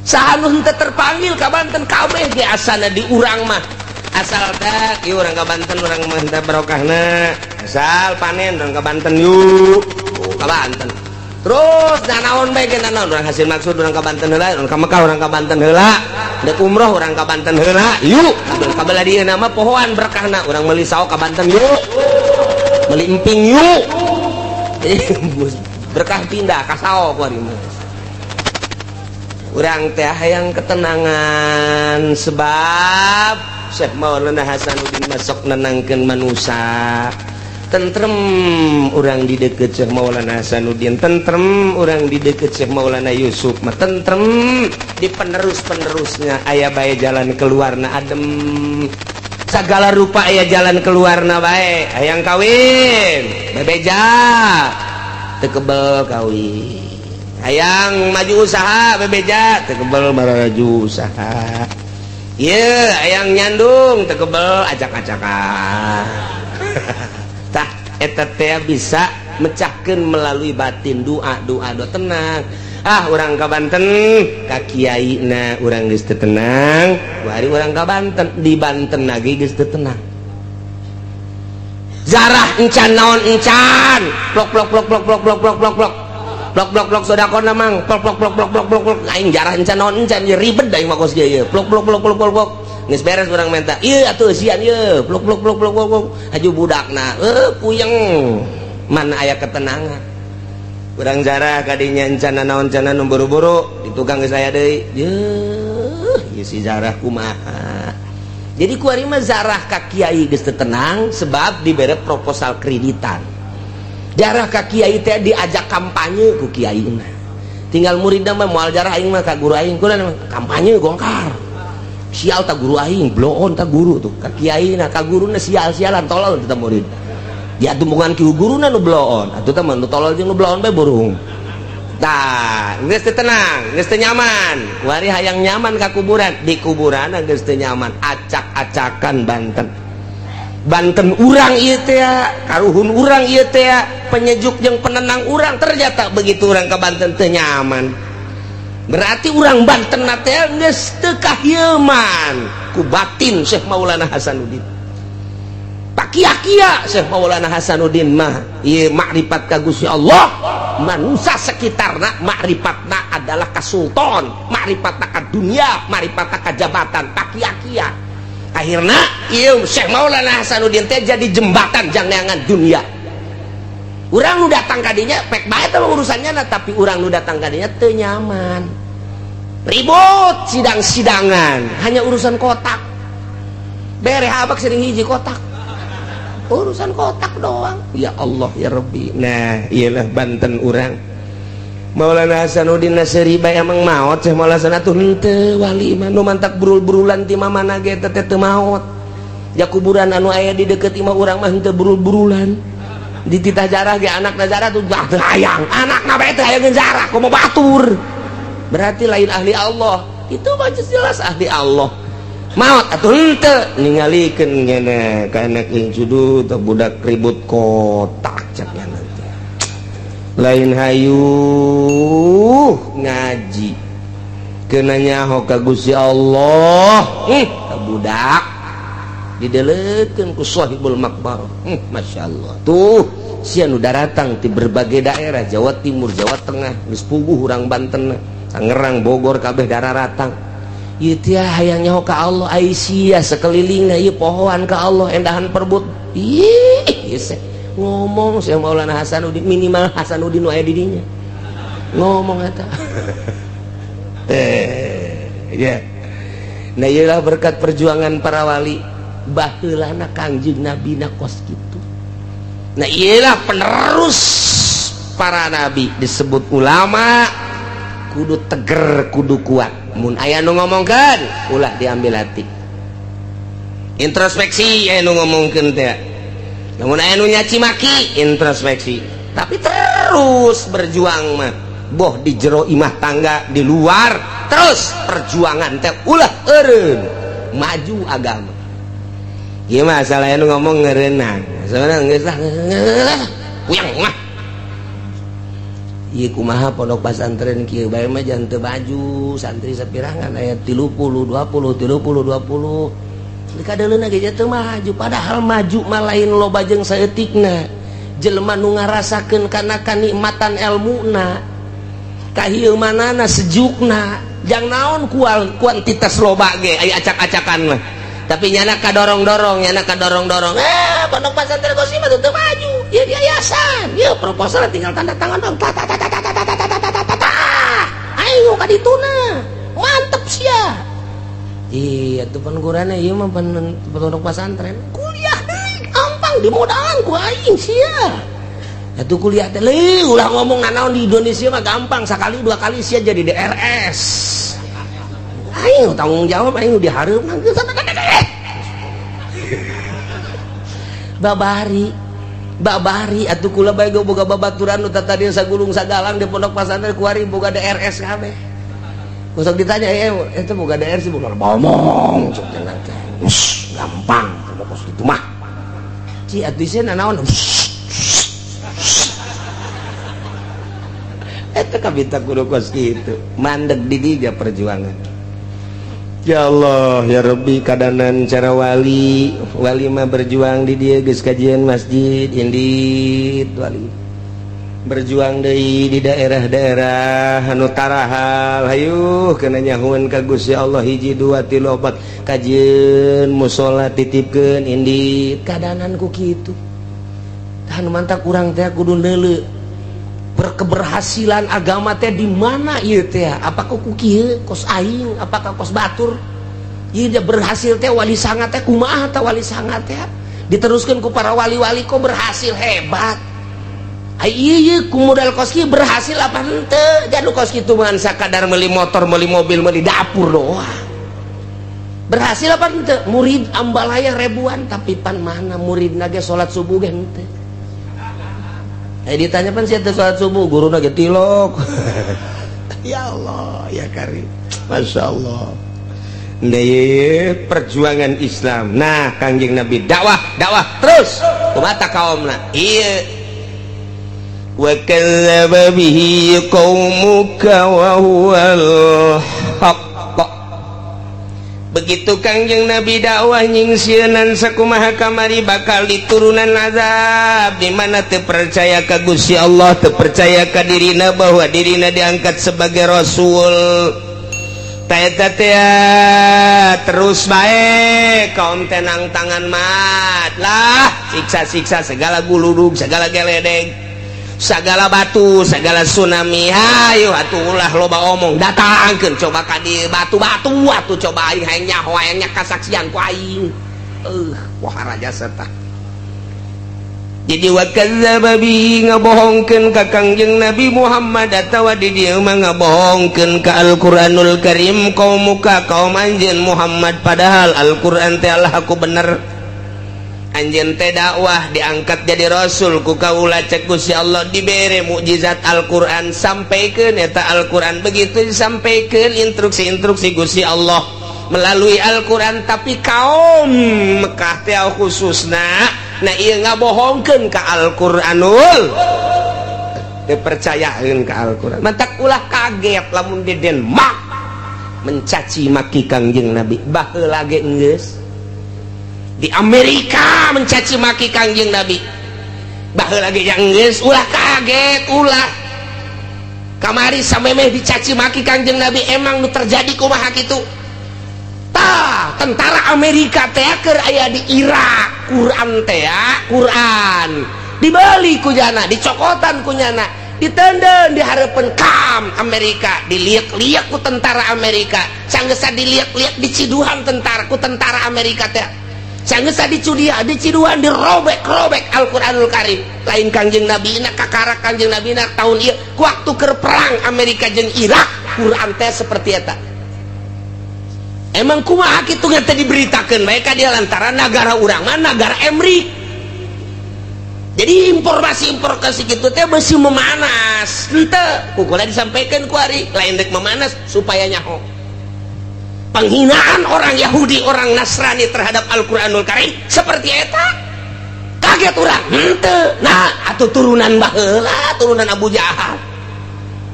Saha nu teu terpanggil ka Banten kabeh ge asana di urang mah. Asal teh ieu urang ka Banten urang mah teh barokahna. Asal panen urang ka Banten yuk. Oh, ka Banten. Terus nanaon bae ge nanaon urang hasil maksud urang ka Banten heula, urang ka Mekah urang ka Banten heula. Dek umroh urang ka Banten heula, yuk. Kabelah dieu nama pohoan berkahna urang meuli saok ka Banten yuk. Meuli emping yuk. Berkah pindah ka saok kuari mah. Urang teh hayang ketenangan, sebab Syekh Maulana Hasanuddin masuk nenangkeun manusia. Tentrem urang di deket Syekh Maulana Hasanuddin, tentrem urang di deket Syekh Maulana Yusuf mah, tentrem di penerus-penerusnya. Aya bae jalan keluarna, adem segala rupa aya jalan keluarna bae. Hayang kawin, bebeja, teu kebel kawin. Hayang maju usaha, bebeja, teu kebel maju usaha. Ieu hayang nyandung, teu kebel acak-acakan. Tah, eta teh bisa mecahkan melalui batin, doa, doa, doa, tenang. Ah, urang ka Banten ka kiai na urang geus teu tenang. Hari urang ka Banten, di Banten lagi geus teu tenang, zarah encan naon encan, plok plok plok plok plok plok plok plok plok plok plok plok, sodakona mang, plok plok plok plok plok plok plok. Aing jarah encan naon encan, ye ribet da aing mah kos kieu. Plok plok plok plok plok plok, geus beres urang minta ieu atuh eusian ieu, plok plok plok plok plok, haju budakna puyeng. Mana aya ketenangan? Urang jarah kadinya encan naon encan, nu buru-buru di tukang geus aya deui. Yeuh, ieu si jarah kumaha? Jadi kuari mah zarah ka kiai geus teu tenang sebab dibere proposal kreditan. Jarah ka kiai teh diajak kampanye ku kiai. Tinggal muridna mah, moal jarah aing mah ka guru aing, kunaon kampanye Golkar, sial tak guru aing, bloon tak guru tuh ka kiai. Nah, ka guruna sial-sialan, tolol teh murid ya, tumpungan ki guruna nu bloon atuh teh mah, nu tolol jeung nu bloon bae burung. Tah, geus teu tenang, geus teu nyaman. Kuari hayang nyaman ka kuburan, di kuburan geus teu nyaman, acak-acakan Banten. Banten urang ieu teh, karuhun urang ieu teh, penyejuk jeung penenang urang, ternyata begitu urang ke Banten teu nyaman. Berarti urang Banten teh geus teu kahieuman ku batin Syekh Maulana Hasanuddin. Pakia-kia Syekh Maulana Hasanuddin mah ieu makrifat ka Gusti Allah, manusia sekitarna makrifatna adalah ka sultan, makrifatna ka dunia, makrifatna ka jabatan, pakia-kia. Akhirna ieu Syekh Maulana Hasanuddin teh jadi jembatan jang neangan dunia. Urang nu datang kadinya pek bae teh urusannya nah, tapi urang nu datang kadinya teu nyaman, ribut sidang-sidangan hanya urusan kotak, bere habak sering hiji kotak, urusan kotak doang. Ya Allah, ya Rabbi. Nah, iyalah Banten urang. Maulana Hasanuddin Nasri bae emang maot Syekh Maulana Hasan atuh henteu, wali mah nu mantak burul-burulan ti mamana ge teh teu maot. Ya, kuburan anu aya di deukeut imah urang mah henteu burul-burulan. Dititah jarah ge anakna jarah tuh teu hayang, anakna bae teu hayang jarah, komo batur. Berarti lain ahli Allah itu mah, jelas ahli Allah. Maot atuh henteu, ningalikeun ngene ka anak incudu teh, budak ribut kotak cek nanti. Lain hayu ngaji, kena nyaho ka Gusti Allah, ka budak didelekeun ku sahibul makbar. Masya Allah tuh, sia nu daratang di berbagai daerah, Jawa Timur, Jawa Tengah, geus puguh urang Banten, Tangerang, Bogor, kabeh daratang. Ieu teh hayang nyaho ka Allah, ai sia sekelilingna ieu pohoan ka Allah, endahan perbut. Ih, ieu ngomong Syekh Maulana Hasanuddin, minimal Hasanuddin nu aya di dinya ngomong eta teh ya. Nah, iyalah berkat perjuangan para wali baheulana, Kangjeng Nabi na kos kitu. Nah, iyalah penerus para nabi disebut ulama, kudu teger, kudu kuat. Mun aya nu ngomongkeun, ulah diambil hati, introspeksi. Aya nu ngomongkeun teh, namun aya nu nyaci maki, introspeksi, tapi terus berjuang mah, boh di jero imah tangga, di luar, terus perjuangan teh ulah eureun, maju agama. Ieu masalah nu ngomong ngeureunang sebenarnya geus lah, puyeng mah. Ieu kumaha pondok pesantren kieu bae mah jangan teu baju, santri sapirangan aya 30 20 30 20 di kadeuleuna ge teu maju. Padahal maju mah lain loba jeung saeutikna, jelema nu ngarasakeun kana kanikmatan elmuna, kahieumanana, sejukna, jang naon kual kuantitas loba ge aya acak-acakan mah. Tapi nyana kadorong-dorong, nyana kadorong-dorong, pondok pesantren Qosim mah teu maju ya, di yayasan ya, proposal tinggal tanda tangan dong, ta ta ta ta ta ta ta ta ta ta ta ta, ayo. Hayu ka dituna, mantep sia. Iya tuh pan gurana ieu mah pan pondok pesantren, kuliah deui gampang, dimodalan ku aing sia. Atuh kuliah teh leuh, ulah ngomong nanaon, di Indonesia mah gampang, sakali dua kali sia jadi DRS. Aing tanggung jawab, aing dihareup. Babari babari atuh kula bae boga babaturan nu tadi sagulung sagalang di pondok pesantren, kuari boga DRS kabeh. Kusok ditanya, eh, itu boga DRS sih, boga ngomong cuk cenah teh. Gampang kos kitu mah. Ci atuh sieun nanaon? Eta kabita kudu kos kitu. Mandeg di dinya perjuangan. Ya Allah ya Rabbi, kadanan cara wali wali mah berjuang di dia geus kajian masjid indit, wali berjuang deui di daerah-daerah anu tarahal, hayu kena nyahuan ka Gusti Allah, hiji dua tilu opat kajian musola titipkeun indit, kadanan ku kitu. Tah nu mantak urang teh kudu neuleu berkeberhasilan agama teh di mana ieu teh, apakah ku kieu kos aing, apakah kos batur ieu dia berhasil teh, wali sanga teh kumaha teh, wali sanga teh diteruskeun ku para wali-wali kok berhasil hebat. Ai ieu ku modal kos kieu berhasil apa henteu? Jadu kos kitu mah sakadar meuli motor, meuli mobil, meuli dapur doang, berhasil apa henteu? Murid ambalaya ribuan, tapi pan mana murid ge salat subuh ge henteu. Ditanya, pan siapa sholat subuh? Guru ge tilok. Ya Allah ya Karim, Masya Allah. Nah, perjuangan Islam. Nah, Kangjeng Nabi dakwah dakwah terus kumaha kaumna iya, wa kadzdzaba bihi qaumuka wa huwal haqq. Begitu Kangjeng Nabi dakwah, nyingsieunan sakumaha kamari bakal diturunan azab, di mana teu percaya ka Gusti Allah, teu percaya ka dirina bahwa dirina diangkat sebagai rasul. Eta teh terus bae kaum tenang tangan mat lah, siksa-siksa segala guludug, segala geledeg, segala batu, segala tsunami. Hayu atuh, ulah loba omong, datangkeun coba ka dieu batu-batu atuh, coba aing hayang nyaho, hayang kasaksian ku aing. Wah, raja serta jadi wa kadzdzaba bihi, ngabohongkeun ka Kangjeng Nabi Muhammad atawa di dieu mah ngabohongkeun ka Al-Qur'anul Karim, kaum muka kaum anjeun Muhammad, padahal Al-Qur'an teh Allah aku bener. Anjeun teh dakwah, diangkat jadi rasul ku kaula, cek Gusti Allah, dibere mukjizat Al-Qur'an, sampaikeun eta Al-Qur'an. Begitu disampaikan instruksi-instruksi Gusti Allah melalui Al-Qur'an, tapi kaum Mekah teh khususna, nah ieu ngabohongkeun ka Al-Qur'anul, dipercayakeun ka Al-Qur'an. Mantak ulah kaget lamun di Denmark mencaci maki Kangjeng Nabi. Baheula ge geus di Amerika mencaci maki Kangjeng Nabi baheula ge, yang geus ulah kaget, ulah. Kamari samemeh dicaci maki Kangjeng Nabi, emang nu terjadi kumaha kitu? Tah, tentara Amerika teh keur aya di Irak, Quran teh, Quran dibeli ku jana, dicokotan ku nyana, ditenden di hareupeun kam Amerika, diliak-liak ku tentara Amerika. Sanggeusa diliak-liak, diciduhan tentara ku tentara Amerika teh, sanggeusa dicudia, diciduhan, dirobek-robek Al-Qur'anul Karim. Lain Kangjeng Nabi na, kakara Kangjeng Nabi na tahun ieu, ku waktu keur perang Amerika jeung Irak, Quran teh seperti eta. Emang kumaha kitu teh diberitakeun bae ka dia, lantaran negara urang mah negara Emrik, jadi informasi-informasi gitu teh besi memanas henteu kukula disampaikan ku ari lain dek memanas, supaya nyaho penghinaan orang Yahudi, orang Nasrani terhadap Al-Qur'anul Karim seperti eta. Kaget urang henteu? Nah, atau turunan baheula, turunan Abu Jahal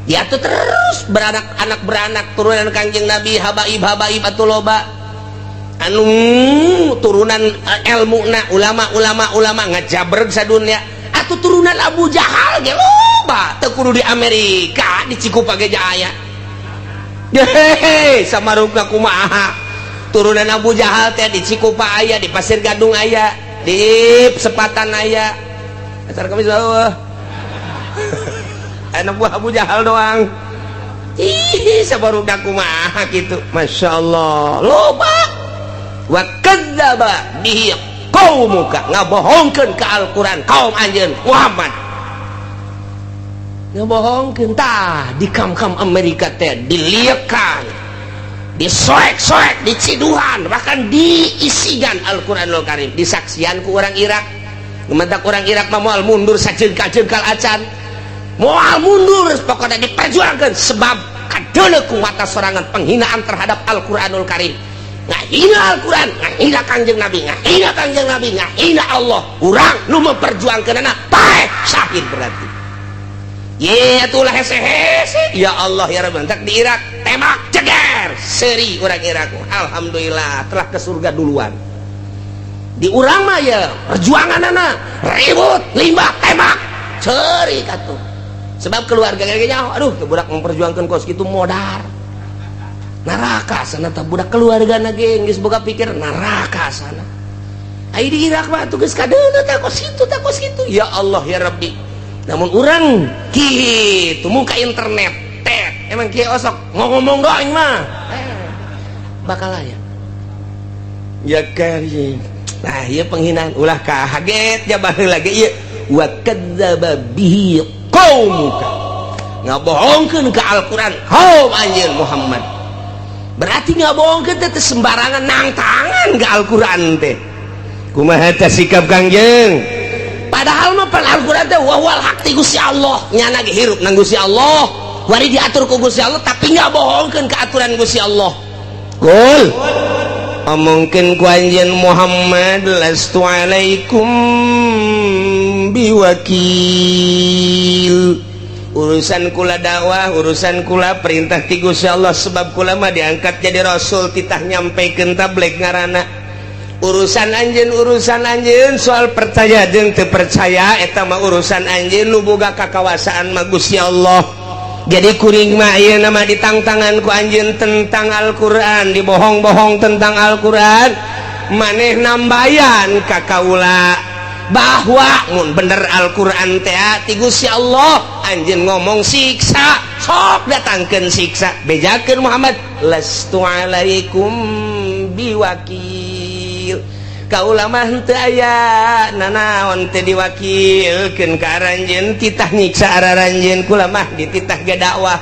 dia tuh terus beranak anak beranak, turunan Kangjeng Nabi, habaib habaib atau loba anu turunan ilmu na ulama ulama ulama ngajabreg sadunya. Atau turunan Abu Jahal ge loba, teu kudu di Amerika, di Cikupa ge aya. Hehehe, samarukna kumaha turunan Abu Jahal teh? Di Cikupa aya, di Pasir Gadung aya, di Sepatan aya. Acara kami bawah anak buah Abu Jahal doang. Ih, sabarudak kumaha kitu. Masya Allah, loba. Wa kadzdzaba bihi qaumuka, ngabohongkeun ka Al-Qur'an kaum anjeun Muhammad. Ngabohongkeun tah di kam-kam Amerika teh diliekan, disoek-soek, diciduhan, bahkan diisigan Al-Qur'anul Karim, disaksian ku orang Irak. Mentak orang Irak mah moal mundur sajengkal-jengkal acan. Moal mundur, pokoknya diperjuangkan sebab kadeuleu ku mata sorangan penghinaan terhadap Al-Qur'anul Karim. Ngahina Al-Qur'an, ngahina Kangjeng Nabi, ngahina Kangjeng Nabi, ngahina Allah. Urang nu memperjuangkeunana paeh syahid berarti. Ye atulah hese-hese. Ya Allah ya Rabbi, entak di Irak tembak ceger seri orang Irak. Alhamdulillah telah ke surga duluan. Di urang mah ya perjuanganana ribut, limbah tembak ceri katuh. Sebab keluarga kayaknya aduh tuh budak memperjuangkan kos gitu modar. Neraka sana tah budak keluarga na ge geus boga pikir neraka sana. Ai di Irak mah tuh geus kadeuleu tah kos kitu tah kos kitu. Ya Allah ya Rabbi. Namun urang kitu muka internet tet emang kieu osok ngomong doang mah. Bakal aya. Ya karim. Nah, ieu penghinaan ulah kaget ya baheula lagi ieu wa kadzdzaba bihi qaumuka. Ngabohongkeun ka Al-Qur'an kaum anjeun Muhammad. Berarti ngabohongkeun teh sembarangan nangtangan ka Al-Qur'an teh. Kumaha teh sikap Kangjeng? Padahal mah pan Al-Qur'an teh wa wal haq ti Gusti Allah, nyana ge hirup nang Gusti Allah. Wari diatur ku Gusti Allah tapi ngabohongkeun ka aturan Gusti Allah. Qul omongkeun ku anjeun Muhammad lastu alaikum biwakil. Urusan kula dakwah, urusan kula perintah ti Gusti Allah sebab kula mah diangkat jadi rasul titah nyampekeun tabligh ngaranna. Urusan anjeun soal percaya jeung teu percaya eta mah urusan anjeun, nu boga kakawasaan mah Gusti Allah. Jadi kuring mah ieu nama ditangtangan ku anjeun tentang Al-Qur'an, dibohong-bohong tentang Al-Qur'an, maneh nambayan ka kaula bahwa mun bener Al-Qur'an teh ti Gusti Allah, anjeun ngomong siksa, sok datangkeun siksa, bejakeun Muhammad lastu alaikum biwakil. Kaula mah henteu aya nanaon teh diwakilkeun ka aranjeun, titah nyiksa araranjeun, kula mah dititah ge dakwah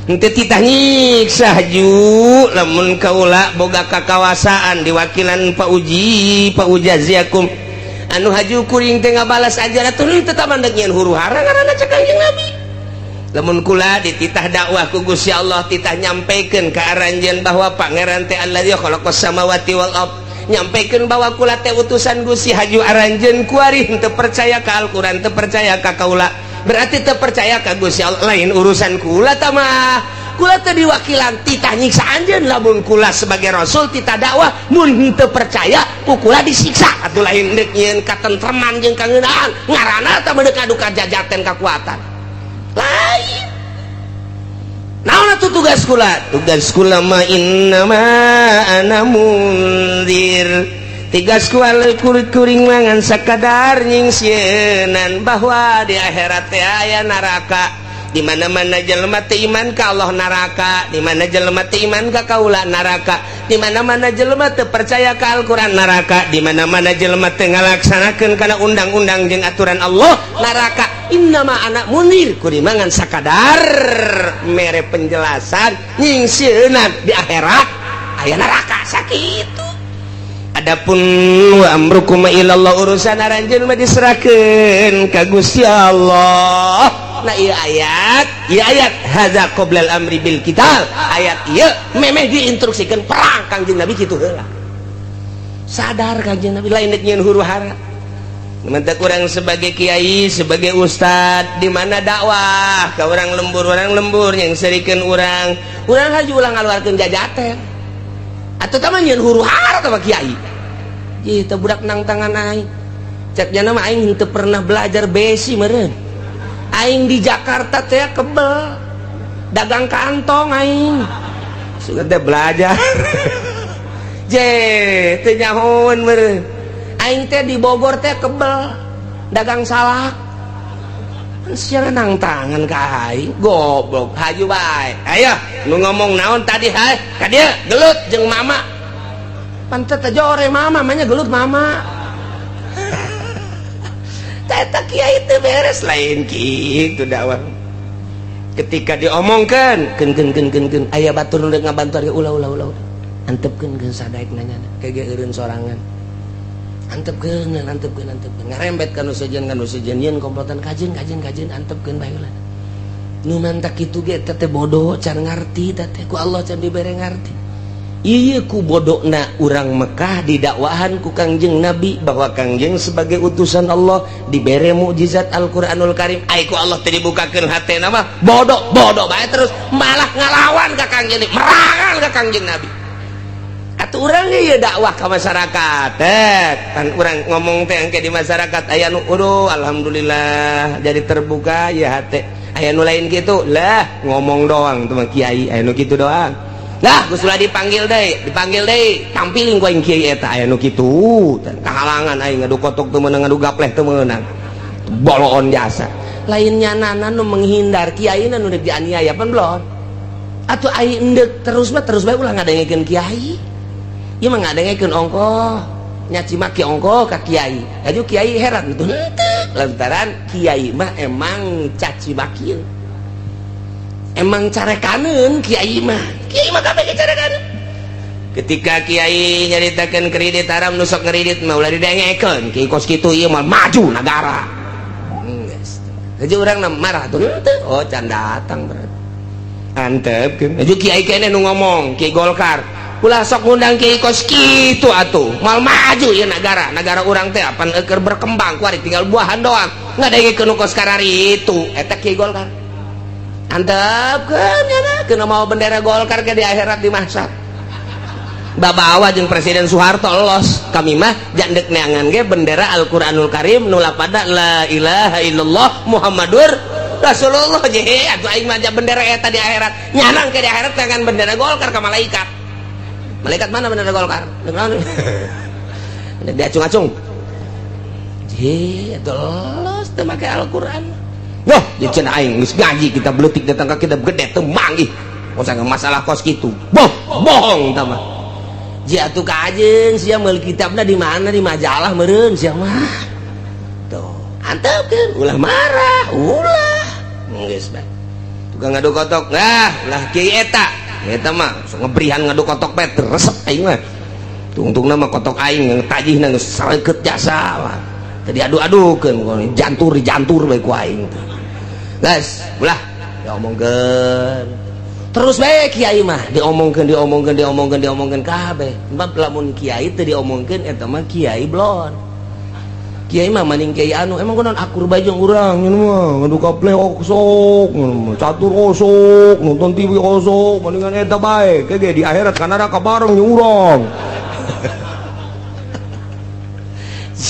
henteu titah nyiksa. Haju lamun kaula boga kakawasaan diwakilan pauji paujaziakum anu haju kuring teh ngabalas aja atuh henteu tamandeg nyieun huru hara ngaranna cek Kangjeng Nabi. Lamun kula dititah dakwah ku Gusti Allah, titah nyampekeun ka aranjeun bahwa pangeran teh allazi khalaqas samawati wal ard, nyampaikan bahwa kula teh utusan Gusti, haju aranjeun kuari henteu percaya ka Al-Qur'an, teu percaya ka kaula, berarti teu percaya ka Gusti Allah, lain urusan kula tah mah. Kula teh diwakilan titah nyiksa anjeun, lamun kula sebagai rasul titah dakwah mun henteu percaya ku kula disiksa atuh, lain deuk nyieun katentreman jeung kangeunaan ngaranna tah mah deuk adu kajajaten kakuatan lain. Naon atuh tugas kula? Tugas kula mah innama ana mundzir. Tugas kula kuring mangan sakadar nyingsieunan bahwa di akhirat teh aya neraka. Di mana-mana jelema teu iman ka Allah neraka, di mana jelema teu iman ka kaula neraka, di mana-mana jelema teu percaya ka Al-Qur'an neraka, di mana-mana jelema teu ngalaksanakeun kana undang-undang jeung aturan Allah neraka. Innama ana mundzir, kuring mangan sakadar mere penjelasan nyingsieunan di akhirat aya neraka sakitu. Adapun wa amrukum ilallah, urusan aranjeun mah diserahkeun ka Gusti Allah. Nah, ieu ayat, ieu ayat hadza qoblal amri bil qital. Ayat ieu memeh diinstruksikeun perang Kangjeng Nabi kitu heula. Sadar Kangjeng Nabi lain deuk nyieun huru hara. Mentak urang sebagai kiai, sebagai ustad, di mana dakwah ka orang lembur yang serikeun urang, urang haju ulah ngaluarkeun jajaten. Atuh tah mah nyieun huru hara tah mah kiai. Ieu teh budak nang tangan aing. Cek nya mah aing henteu pernah belajar besi meureun. Aing di Jakarta teh kebel dagang kantong aing. Sudah teh belajar. Je teu nyahoeun meureun. Aing teh di Bogor teh kebel dagang salak. Sia nang tangan ka aing goblok hayu bae. Ayo nu ngomong naon tadi hai ka dieu gelut jeung mama. Pantet aja ore mama manya gelut mama. Eta kiai teu beres lain kitu dakwah. Ketika diomongkeun keun keun keun keun keun aya batur nu ngabantu ulah ulah ulah. Antepkeun keun sadaek nanyana kege eureun sorangan. Antepkeun antepkeun antepkeun ngarembet ka nu sejen yeun komplotan kajeun kajeun kajeun antepkeun bae ulah. Nu mantak kitu ge teh bodoh can ngarti teh ku Allah can dibere ngarti. Ieu ku bodona urang Mekah didakwahan ku Kangjeng Nabi bahwa Kangjeng sebagai utusan Allah dibere mukjizat Al-Qur'anul Karim. Ai ku Allah teh dibukakeun hatena mah bodoh bodoh bae terus malah ngalawan ka Kangjeng, merangan ka Kangjeng Nabi. Atuh urang ge ieu dakwah ka masyarakat teh kan urang ngomong teh engke di masyarakat aya nu uduh alhamdulillah jadi terbuka ya hate. Aya nu lain kitu lah ngomong doang tuh mah kiai aya nu kitu doang. Lah geus ulah dipanggil deui tampilin ku aing kiai eta aya nu kitu kahalangan aing ngadu kotok teu meunang ngadu gapleh teu meunang boloon jasa. Lain nyanana nu menghindar kiai nu deuk dianiaya pan belon. Atuh aing endek terus mah terus bae ulah ngadengekeun kiai. Ieu mah ngadengekeun ongkoh nyaci maki ongkoh ka kiai. Aju kiai heran tuh henteu lantaran kiai mah emang caci maki. Emang carekaneun kiai mah. Kiai mah kabeh carekaneun. Ketika kiai nyaritakeun kredit haram nu sok ngredit mah ulah didengekeun. Kiai kos kitu ieu mah maju nagara. Geus. Haji urang marah tuh henteu. Oh can datang berarti. Antepkeun. Haji kiai keneh nu ngomong, Kiai Golkar. Ulah sok ngundang kiai kos kitu atuh. Mal maju ieu nagara. Nagara urang teh apan keur berkembang kuari tinggal buahan doang. Ngadengekeun nu kos karari itu eta Kiai Golkar. Antepkeun nya kena mau bendera Golkar ke di akhirat di mahsyar. Babawa jeung Presiden Soeharto los. Kami mah jandek neangan ge bendera Al-Qur'anul Karim nu lapada la ilaha illallah Muhammadur Rasulullah je atuh aing mah bendera eta di akhirat. Nyanang ke di akhirat dengan bendera Golkar ka malaikat. Malaikat mana bendera Golkar? Diacung-acung. Je atuh los teu make Al-Qur'an. Wah, di cenah aing geus ngaji kita beutik datang ka kita gede teu manggih. Masa masalah kos kitu. Boh, bohong tah mah. Ji atuh kajeun sia meuli kitabna di mana di majalah meureun sia mah. Tuh, antepkeun ulah marah, ulah. Geus bae. Tukang ngadu kotok, nah, lah kiai eta. Eta mah sok ngebrihan ngadu kotok bae resep aing mah. Tungtungna mah kotok aing tajihna geus sareukeut jasa mah. Tadi adu-adukeun jantur jantur bae ku aing teh. Guys, ulah diomongkeun. Terus bae kiai mah diomongkeun diomongkeun diomongkeun diomongkeun kabeh. Sebab lamun kiai teu diomongkeun eta mah kiai blon. Kiai mah maning kiai anu emang kunaon akur bae jeung urang nyeun mah ngadu kapleh osok, catur osok, nonton TV osok, mendingan eta bae. Kege di akhirat ka neraka bareng jeung urang.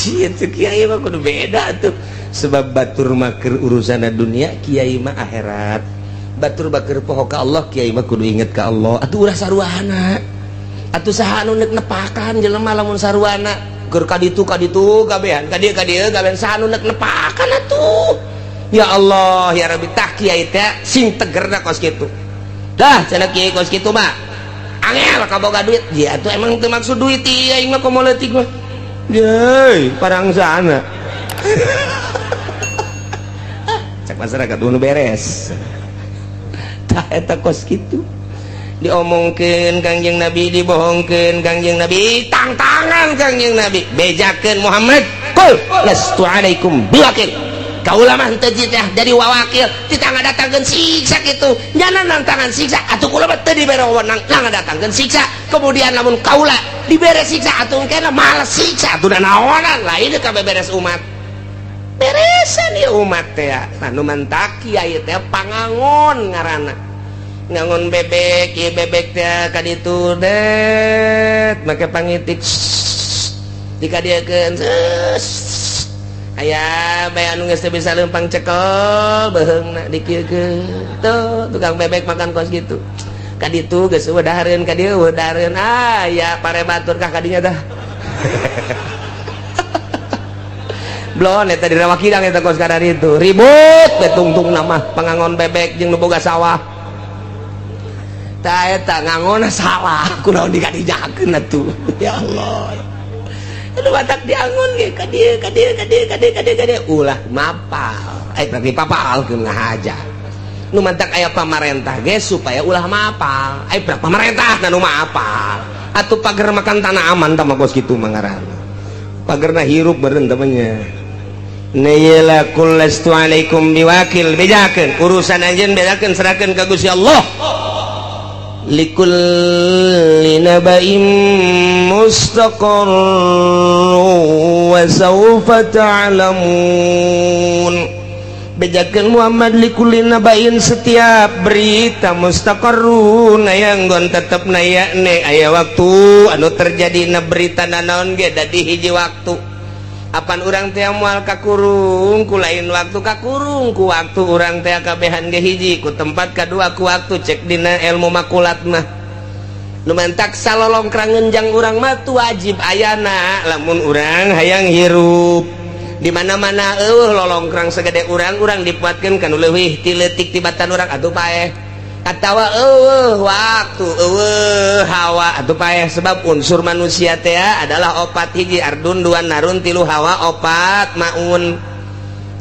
Itu kiai mah kudu beda tuh. Sebab batur makir urusan dunia kiai mah akhirat. Batur bakir poho ka Allah kiai mah kudu inget ka Allah. Atuh ulah saruana. Atuh saha anu neuk nepakan jelema lamun saruana. Keur ka ditu kabehan, ka dieu kabehan saha anu neuk nepakan atuh. Ya Allah ya Rabbi tah kiai teh sing tegerna kos kitu. Dah cenah kiai kos kitu mah. Angel kaboga duit. Ya atuh emang teu maksud duit ieu aing mah komo leutik mah. Yeay, parang sana. Cak masyarakat nu beres. Tah eta kos kitu. Diomongkeun Kangjeng Nabi, dibohongkeun Kangjeng Nabi, tangtangan Kangjeng Nabi, bejakeun Muhammad, qul lastu alaikum biwakil. Kaula mah henteu jadi wawakil, tita ngadatangkeun siksa kitu. Nyana nantangan siksa, atuh kula mah teu dibere wewenang ngadatangkeun siksa. Kemudian lamun kaula dibere siksa atuh engkena males siksa atuh naonan lain kabeh beres umat. Beresan ieu umat teh. Nah nu mantak kiai teh pangangon ngaranna. Ngangon bebek, ieu bebek teh ka ditu det make pangitik. Dikadieukeun. Aya bae anu geus teu bisa leumpang cekel beuheungna dikieukeun. Tuh tukang bebek makan kos kitu. Ka ditu geus eueuh dahareun ka dieu eueuh dahareun. Ah ya pare batur kah kadinya tah. Belon eta di Rawakidang eta kos kadar itu ribut betungtung nama pangangon bebek jeung nu boga sawah. Tah eta ngangonna salah, kunaon dikadijakeun atuh. Ya Allah. Aduh, batak diangon ge ka dieu, ka dieu, ka dieu, ka dieu, ka dieu, ka dieu, ulah mapal. Eh, berarti papalkeun ngahaja. Nu mantak aya pamarentah ge supaya ulah mapal. Ai pamarentah nu mapal. Atuh pagar makan tanah aman tah mah kos kitu mah ngaranna. Pagarna hirup beureun temannya. Neyela qul lastu alaikum biwakil, bejakeun urusan anjeun, bejakeun, serahkeun ka Gusti Allah. Likulli naba'in mustaqarr wa sawfa ta'lamun. Bejakeun Muhammad, likulli naba'in, setiap berita, mustaqarrun, aya nggon tetep naya ne, aya waktu anu terjadi na berita nanaon ge dadi hiji waktu. Apan urang teh moal kakurung ku lain waktu, kakurung ku waktu urang teh kabehan ge hiji ku tempat, kadua ku waktu. Cek dina ilmu makulat mah, nu mantak salolongkrang ngenjang urang mah tu wajib ayana lamun urang hayang hirup. Di mana-mana eueuh lolongkrang segede urang, urang dipuatkeun kanu leuwih ti leutik tibatan urang atuh paeh, atawa eueuh waktu, eueuh hawa atuh paeh. Sebab unsur manusia teh adalah opat: hiji ardun, dua narun, tilu hawa, opat maun.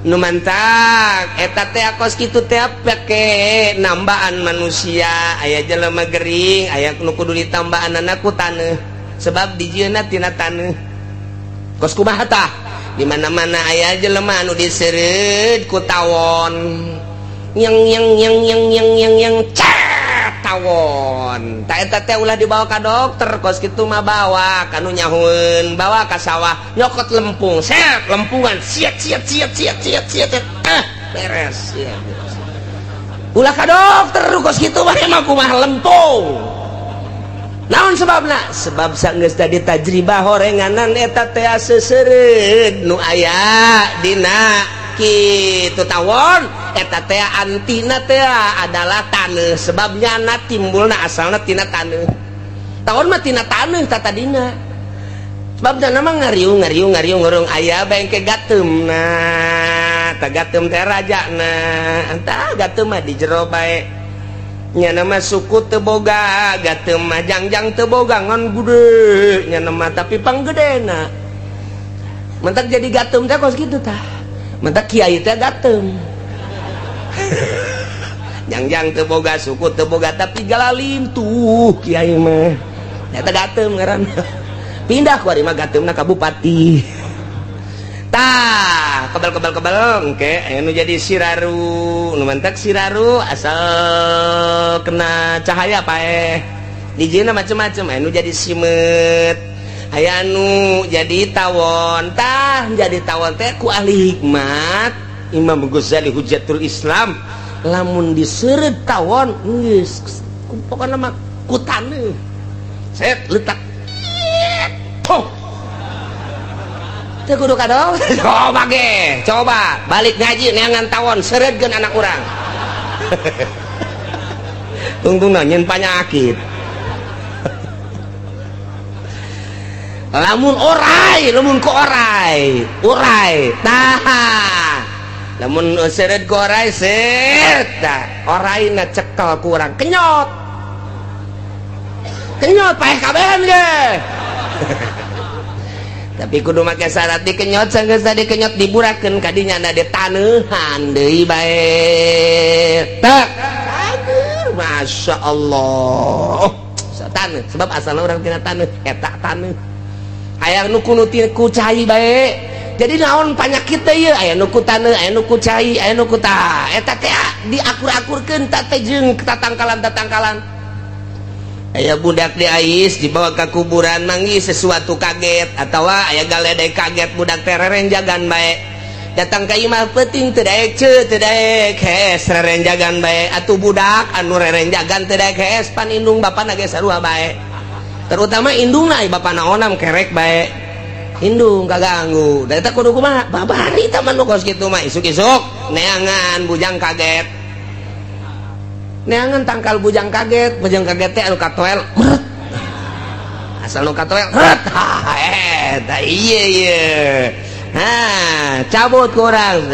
Nu mantak eta teh kos kitu teh pake nambaan manusia. Aya jelema gering, aya nu kudu ditambaan ku taneuh, sebab dijieunna tina taneuh. Kos kumaha tah? Di mana-mana aya jelema anu diseureud ku tawon, yang yang yang yang yang yang yang cet tawon. Tak, eta teh ulah dibawa ka dokter kos kitu mah, bawa kanu nyahueun, bawa ka sawah, nyokot lempung, set lempungan, siat siat siat siat siat siat, ah beres ya. Ulah ka dokter kos kitu mah, emang kumaha lempung. Naon sebabna? Sebab sanggeus tadi tajribah horenganan eta teh seseureud nu aya dina kitu tawon eta teh, antina teh adalah taneuh, sebab nyana timbulna asalna tina taneuh. Tawon mah tina taneuh tadina, sebab nyana mah ngariung ngariung ngariung ngurung aya bengke gatem. Nah, tah gatem teh raja. Nah, entah gatem mah di jero bae. Nyana mah suku teu boga gatem mah, jangjang teu boga, ngan gede nyana mah, tapi panggedena. Mentak jadi gatem teh kos kitu tah. Mentak kiai teh gatem, jangjang teu boga, suku teu boga, tapi galalim tuh kiai mah. Eta gatem ngaranna. Pindah ku ari mah gatemna ka bupati. Tah, kebal kebal kebal engke aya nu jadi siraru. Nu mantak siraru asal kena cahaya paeh. Dijieunna macem-macem, aya nu jadi simeut, aya nu jadi tawon. Tah, jadi tawon teh ku ahli hikmat, Imam Ghazali Hujatul Islam, lamun diseureud tawon geus pokona mah ku taneuh, set letak. Oh. Teu kudu ka dokter. Coba ge, coba balik ngaji neangan tawon, seureudkeun anak urang. Tungtungna nyeun panyakit. Lamun orai, lamun ku orai, urai. Tah. Lamun seureud ku orai, set tah. Oraina cekel ku urang, kenyot. Kenyot paeh kabehan ge. Tapi kudu make syarat dikenyot. Sanggeus tadi kenyot, diburakeun kadinya na, ditaneuhan deui bae. Tak. Aduh, Masya Allah. Taneuh, sebab asalna urang tina taneuh, eta taneuh. Aya nu kudu ku cai bae. Jadi naon panyakit teh ieu? Aya nu ku taneuh, aya nu ku cai, aya nu ku tah. Eta teh diakur-akurkeun tah teh jeung tatangkalan-tatangkalan. Aya budak di ais dibawa ke kuburan, manggih sesuatu kaget, atau aya galedek kaget, budak teh rerenjagan bae. Datang ka imah peuting teu daek ceu, teu daek hees, rerenjagan bae. Atuh budak anu rerenjagan teu daek hees, pan indung bapana ge sarua bae, terutama indungna. Bapana onam kerek bae, indung kaganggu. Da eta kudu kumaha babari tah mah? Nu kos kitu mah isuk-isuk neangan bujang kaget, neangan tangkal bujang kaget. Bujang kaget teh anu katoel meret, asal nu katoel meret. Eta ieu ieu Ha, cabut ku urang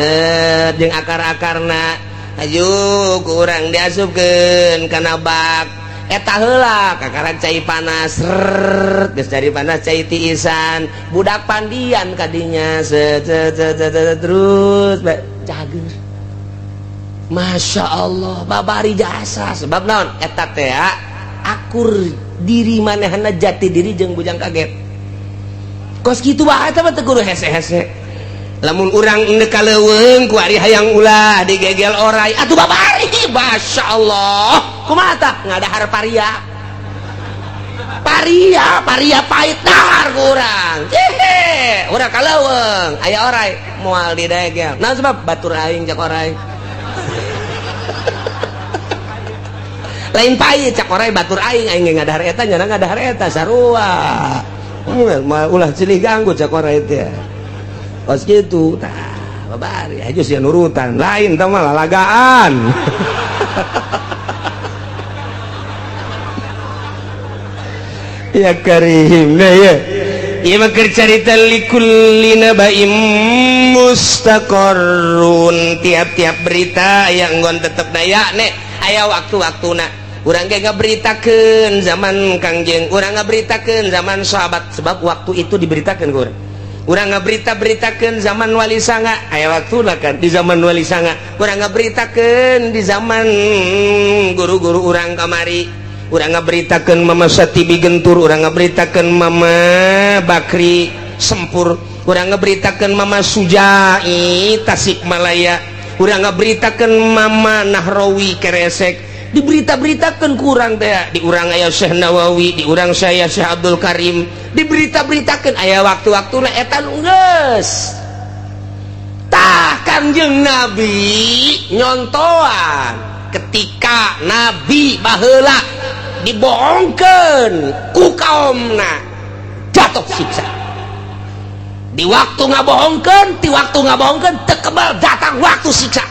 jeung akar-akarna aju ku urang diasupkeun kana bak eta heula kakaran cai panas rrrr geus cai panas cai tiisan budak pandian kadinya set set set set terus cager. Masya Allah babari jasa sebab naon eta teh akur diri manehna jati diri jeung bujang kaget kos kitu bae eta mah teu kudu hese-hese. Lamun urang endek ka leuweung ku ari hayang ulah digegel orai atuh babari Masya Allah kumaha tah ngadahar paria paria paria pahit dahar ku urang jehe urang ka leuweung aya orai moal didegel naon sebab batur aing cak orai lain pahit cak orai batur aing aing ngadahar eta nyana ngadahar eta sarua ulah silih ganggu cak orai teh kos kitu tah babari aja sia nurutan lain tah mah lalagaan. Ya karim nah ya ieu mah keur carita likulli naba'im mustaqarrun tiap-tiap berita aya enggon tetep na ya nek aya waktu-waktuna urang ge ngaberitakeun zaman Kangjeng urang ngaberitakeun zaman sahabat sebab waktu itu diberitakeun ku urang. Urang ngaberita-beritakeun zaman Wali Sanga aya waktuna kan di zaman Wali Sanga urang ngaberitakeun di zaman guru-guru urang kamari urang ngaberitakeun Mama Satibi Gentur urang ngaberitakeun Mama Bakri Sempur urang ngaberitakeun Mama Sujai Tasikmalaya urang ngaberitakeun Mama Nahrawi Keresek diberita-beritakeun ku urang teh di urang aya Syekh Nawawi di urang saya Syekh Abdul Karim diberita-beritakeun aya waktu-waktuna eta nu geus tah Kangjeng Nabi nyontoan ketika Nabi baheula dibohongkeun ku kaumna jatuh siksa di waktu ngabohongkeun ti waktu ngabohongkeun teu kebal datang waktu siksa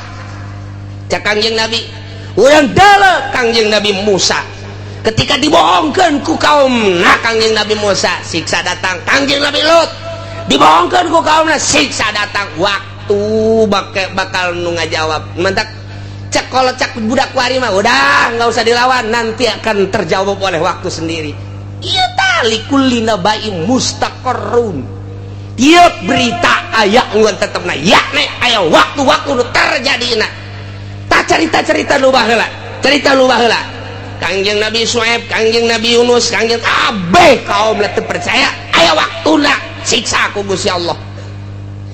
cak Kangjeng Nabi urang deuleu Kangjeng Nabi Musa ketika dibohongkeun ku kaumna Kangjeng Nabi Musa siksa datang. Kangjeng Nabi Lut dibohongkeun ku kaumna siksa datang waktu bakal nu ngajawab mentak cek kalau cek budak wari mah udah nggak usah dilawan nanti akan terjawab oleh waktu sendiri. Ieu tah likulli naba'in mustaqarrun tiap berita aya enggeun tetepna ya nek aya waktu-waktu nu terjadina tah carita-carita nu baheula cerita nu baheula Kangjeng Nabi Syuaib Kangjeng Nabi Yunus Kangjeng kabeh kaum teu percaya aya waktuna siksa ku Gusti Allah.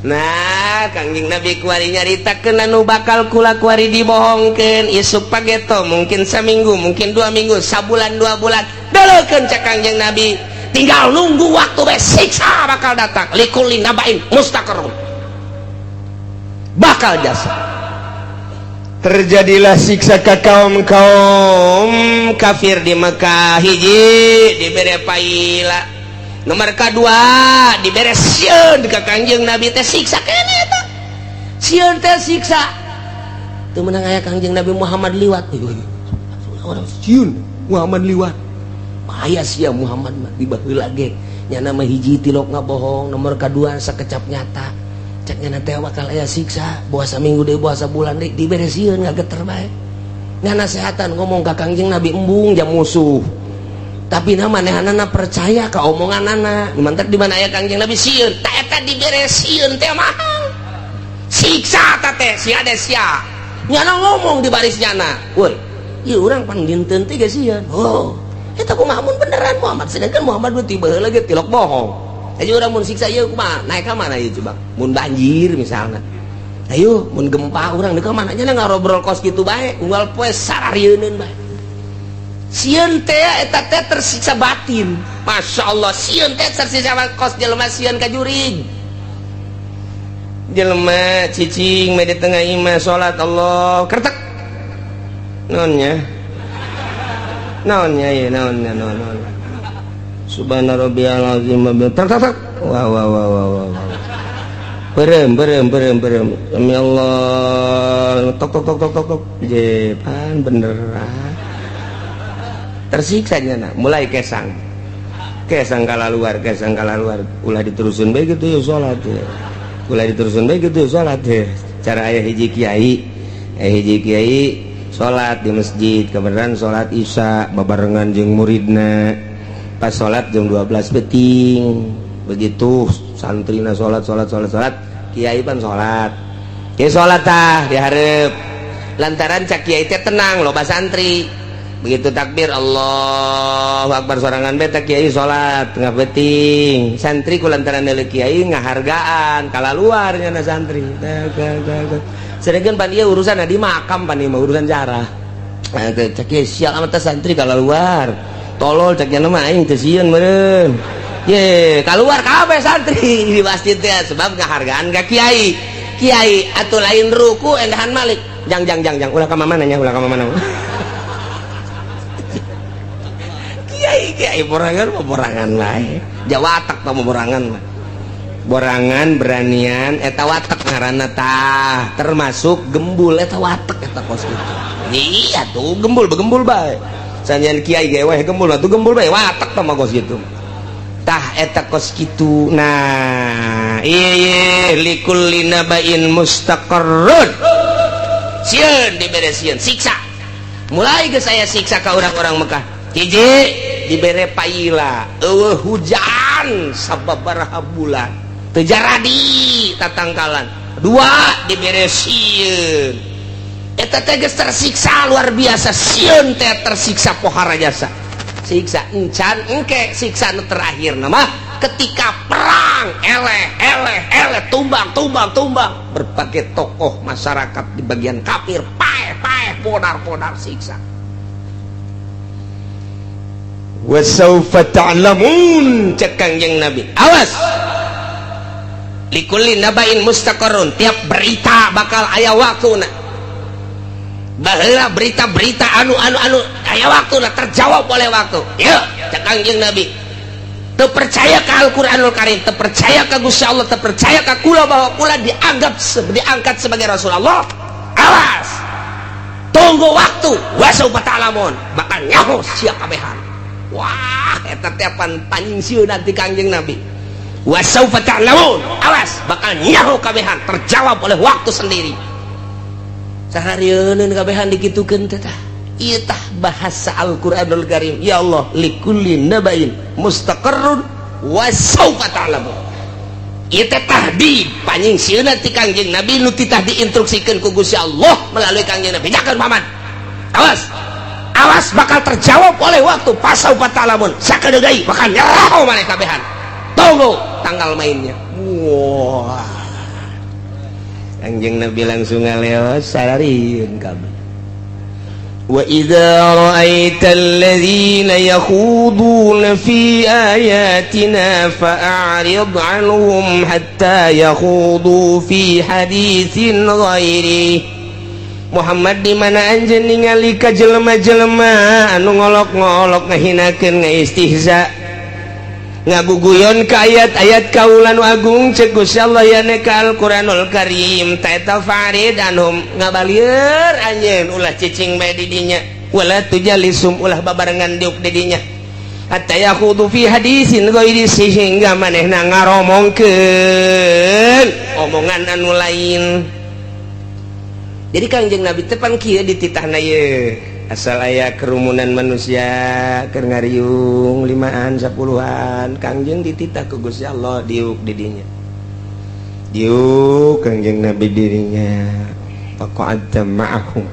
Nah Kangjeng Nabi kuari nyaritakeun anu bakal kula kuari dibohongkeun isuk pageto mungkin saminggu mungkin 2 minggu sabulan 2 bulan deleukeun cak Kangjeng Nabi tinggal nunggu waktu bae siksa bakal datang likulli naba'in mustaqarrun bakal jasa terjadilah siksa ka kaum-kaum kafir di Mekah hiji dibere paila nomor kedua dibere sieun ka Kangjeng Nabi teh siksa keneh eta sieun teh siksa teu meunang aya Kangjeng Nabi Muhammad liwat orang sieun Muhammad liwat bahaya sia Muhammad mah di baheula ge nyana mah hiji tilok ngabohong nomor kedua sakecap nyata cek nyana teh bakal aya siksa boa saminggu deui boa sabulan deui dibere sieun ngageter bae nyana sehatan ngomong ka Kangjeng Nabi embung jam musuh tapi na manehanana percaya ka omonganana mantak di mana aya Kangjeng Nabi sieun ta eta dibere sieun teh mahal siksa ta teh sia de sia nyana ngomong di baris nyana woi ieu urang pan dinten teh ge sieun oh eta kumaha mun beneran Muhammad sedangkan Muhammad nu tiba heula ge tilok bohong ayo urang mun siksa ieu kumaha naik ka mana ieu coba mun banjir misalna ayo mun gempa urang deuk ka mana nya ngarobrol kos kitu bae unggal poe sararieunun bae sieun teh eta teh tersiksa batin Masya Allah sieun teh tersiksa kos jelema sieun ka jurig jelema cicing di tengah imah salat Allah kertek naonnya naonnya ya naonnya naon naon subhana rabbiyal azim tak tak tak wah wah wah wah wah berem berem berem berem demi Allah tok tok tok tok tok tok jepan beneran tersiksa nyana mulai kesang kesang kala luar ulah diterusin bae gitu ya salat ya. Kula diterusin bae gitu salat deh. Cara aya hiji kiai, aya hiji kiai salat di masjid, kebenaran salat Isya babarengan jeung muridna. Pas salat jam 12 peuting. Begitu santrina salat salat salat salat, kiai pan salat. Kiai salat tah dihareup. Lantaran cak kiai teh tenang loba santri. Begitu takbir Allahu Akbar sorangan beta kiai salat tengah peuting. Santri ku lantaran deuleu kiai ngahargaan kalaluar nya santri. Sedangkan pan ieu urusan di makam pan ieu mah urusan jarah. Cak kiai sial amat santri kalaluar. Tolol cak nya mah aing teu sieun meureun. Ye, keluar kabeh santri di masjid teh sebab ngahargaan ka kiai. Kiai atuh lain ruku endahan malik. Jang jang jang jang ulah ka mana nya ulah ka mana. Kiai kiai borangan mah borangan wae. Jawatak tah borangan mah. Borangan beranian eta watek ngaranna tah, termasuk gembul eta watek eta kos kitu. Iya tuh gembul begembul bae. Sanjan kiai ge weh gembul atuh gembul bae watek tah mah kos kitu. Tah eta kos kitu. Nah, ieu likulli nabain mustaqarrun. Sieun dibere sieun siksa. Mulai geus aya siksa ka urang-urang Mekah. Hiji dibere paila, eueuh hujan sababaraha bulan. Teu jaradi tatangkalan. Dua dibere sieun. Eta teh geus tersiksa luar biasa, sieun teh tersiksa pohara jasa. Siksa encan engke siksa nu terakhir nama ketika perang eleh eleh eleh tumbang tumbang tumbang berbagai tokoh masyarakat di bagian kafir paeh paeh podar podar siksa. Wasaufa ta'lamun cek Kangjeng Nabi, awas likulli nabain mustaqarrun, tiap berita bakal aya waktuna. Baheula berita-berita anu anu anu aya waktuna terjawab oleh waktu. Yeuh cek Kangjeng Nabi, teu percaya ka Al-Qur'anul Karim, teu percaya ka Gusti Allah, teu percaya ka kula bahwa kula dianggap diangkat sebagai Rasulullah. Awas, tunggu waktu, wasaufa ta'lamun, bakal nyaho sia kabehan. Wah, eta teh pan panyingsieu nanti Kangjeng Nabi. Wasaufa ta'lamun, awas bakal nyaho kabehan, terjawab oleh waktu sendiri. Saharieun kabehan dikitukeun teh tah. Ieu tah bahasa Al-Qur'anul Karim. Ya Allah, likulli nabain mustaqarrun wasaufa ta'lamun. Ieu teh tahdid panyingsieu ti Kangjeng Nabi nu titah diinstruksikeun ku Gusti Allah melalui Kangjeng Nabi. Jakeun Muhammad. Awas. Awas bakal terjawab oleh waktu. Fasaufa ta'lamun. Sakedeung deui bakal nyaho maneh kabehan. Tunggu tanggal mainnya. Wah. Kangjeng Nabi langsung ngaleos sararieun kabeh. Wa idza ra'aita alladzina yakhuduna fi ayatina fa'rid 'anhum hatta yakhudu fi haditsin ghairi. Muhammad di mana anjeun ningali ka jelema-jelema anu ngolok-ngolok ngahinakeun ngaistihza ngaguguyon ka ayat-ayat kaula nu agung cek Gusti Allah yane ka Al-Qur'anul Karim ta eta farid anhum ngabalieur anjeun ulah cicing bae di dinya wala tujalisum ulah babarengan diuk di dinya hatta yakhudu fi hadisin ghairi sehingga manehna ngaromongkeun omongan anu lain. Jadi Kangjeng Nabi teh pan kieu dititahna ieu asal aya kerumunan manusia keur ngariung 5-an 10-an Kangjeng dititah ku Gusti Allah diuk di dinya. Diuk Kangjeng Nabi dirinya faqa'adta ma'ahum.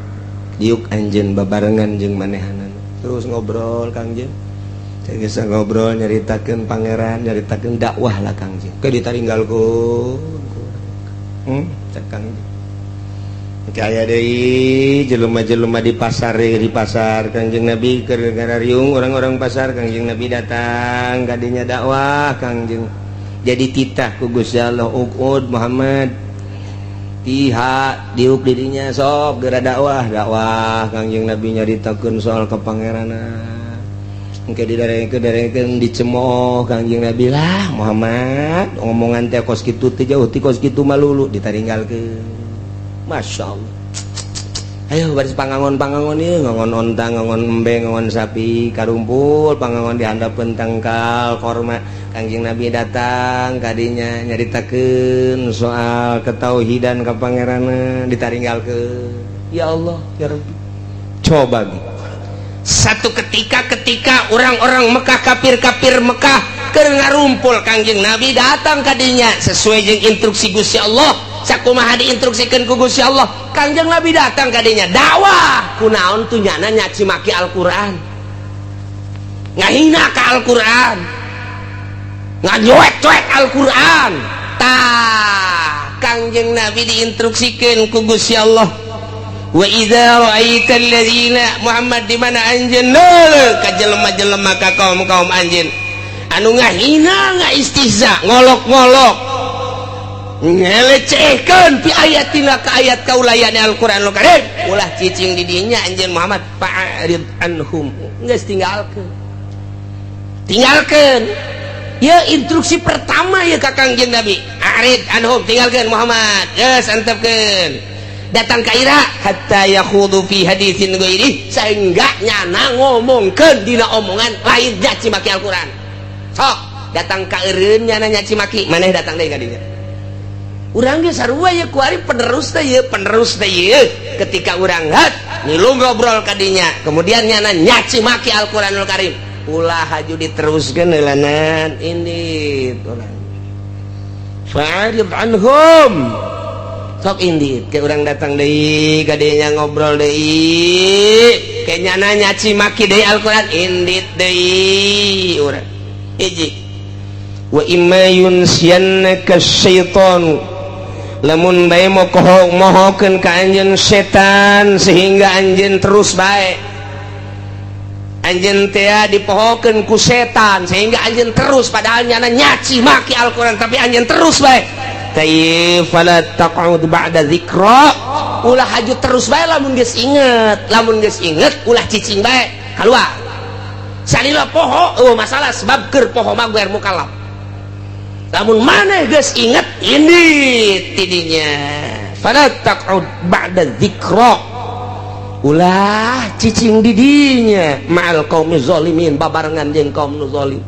Diuk anjeun babarengan jeung manehanana. Terus ngobrol Kangjeng. Geus ngobrol nyaritakeun pangeran, nyaritakeun dakwah lah Kangjeng. Ke ditaringgalkeun. Cek Kangjeng. Kaya deui jelema-jelema di pasar Kangjeng Nabi keur ngariung orang-orang pasar Kangjeng Nabi datang kadinya dakwah Kangjeng. Jadi titah ku Gusti Allah uqud Muhammad tiha diuk dirinya sok geura dakwah dakwah Kangjeng Nabi nyaritakeun soal kepangeranan. Engke didarengkeun dicemooh Kangjeng Nabi lah Muhammad ngomongan teh kos kitu teh jauh ti kos kitu malulu ditaringgalkeun. Masya Allah. Ayo baris pangangon-pangangon ieu ngangon onta, ngangon embe, ngangon sapi, karumpul pangangon di handapeun tangkal korma. Kangjeng Nabi datang kadinya, nyaritakeun soal ketauhidan ka Pangeran, ditaringgalkeun. Ya Allah, ya Rabbi, coba gitu. Satu ketika, ketika orang-orang Mekah, kafir-kafir Mekah keur ngarumpul, Kangjeng Nabi datang kadinya sesuai jeung instruksi Gusti Allah. Sakumaha diinstruksikeun ku Gusti Allah, Kangjeng Nabi datang kadinya dakwah. Kunaon tuh nyana nyaci maki Al-Qur'an, ngahina ka Al-Qur'an, ngajoek-joek Al-Qur'an? Tah, Kangjeng Nabi diinstruksikeun ku Gusti Allah, "Wa idza ra'aita alladzina", Muhammad, di mana anjeun ka jelema-jelema, ka kaum-kaum anjeun anu ngahina, ngaistihza, ngolok-ngolok, ngelecehkeun fi ayatina, ka ayat kaulayane Al-Qur'anul Karim, ulah cicing di dinya anjeun Muhammad, fa'rid anhum, geus tinggalkeun, tinggalkeun. Ya, instruksi pertama ya ka Kangjeng Nabi, a'rid anhum, tinggalkeun Muhammad, geus antepkeun. Datang ka ira, hatta yakhudu fi haditsin ghairi, sehingga nyana ngomongkeun dina omongan lain nyaci maki Al-Qur'an. Sok datang ka eureun, nyana nyaci maki, maneh datang deui ka dinya. Urang ge sarua ya kuari, penerus teh ye, penerus teh ye. Ketika urang hat ngilu ngobrol ka dinya, kemudian nyana nyaci maki Al-Qur'anul Karim, ulah haju diteruskeun heulanan ini urang, fa'rid anhum. Sok indit ke urang datang deui ka dinya, ngobrol deui, ke nyana nyaci maki deui Al-Qur'an, indit deui urang. Hiji, wa imma yunsiyannaka syaitanu, lamun bae moho mohokeun ka anjeun setan sehingga anjeun terus bae, anjeun teh dipohokeun ku setan sehingga anjeun terus, padahal nyana nyaci maki Al-Qur'an, tapi anjeun terus bae. Tayyib, fala taq'ud ba'da dzikra, ulah haju terus bae lamun geus inget. Lamun geus inget, ulah cicing bae, keluar salila poho. Oh, masalah, sebab keur poho mah guer mukallaf. Lamun maneh geus inget ini tidinya, fala taq'ud ba'da dzikra, ulah cicing didinya, ma'al qaumi zalimin, babarengan jeung kaum nu zalim.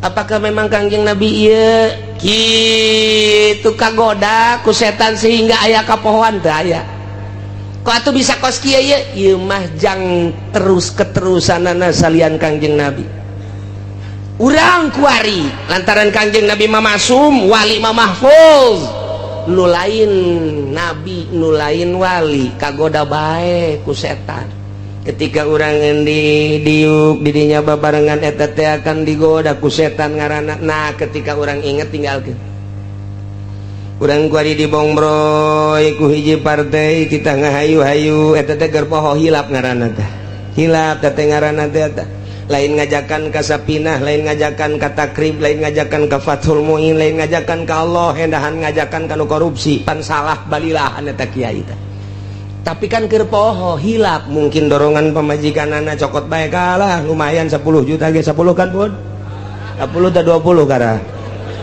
Apakah memang Kangjeng Nabi ieu kitu kagoda ku setan sehingga aya kapohoan? Teu aya. Kok atuh bisa kos kieu ye? Ieu mah jang terus keterusanana salian Kangjeng Nabi. Urang kuari lantaran Kangjeng Nabi mah masum, wali mah mahfuz. Nu lain nabi, nu lain wali, kagoda bae ku setan. Ketika urang di diuk didinya babarengan eta teh akan digoda ku setan ngaranna. Nah, ketika urang inget, tinggalkeun. Urang kuari dibongbroy ku hiji partai, kita ngahayu-hayu, eta teh keur poho, hilap ngaranna teh. Hilap teh ngaranna teh. Eta lain ngajakan ka Sapinah, lain ngajakan ka Takrib, lain ngajakan ka Fathul Muin, lain ngajakan ka Allah, endahan ngajakan ka nu korupsi. Pan salah balilahan eta kiai teh. Tapi kan keur poho, hilap, mungkin dorongan pamajikanana, cokot bae kalah, lumayan 10 juta ge. 10 kan pun 10 ta 20 kara.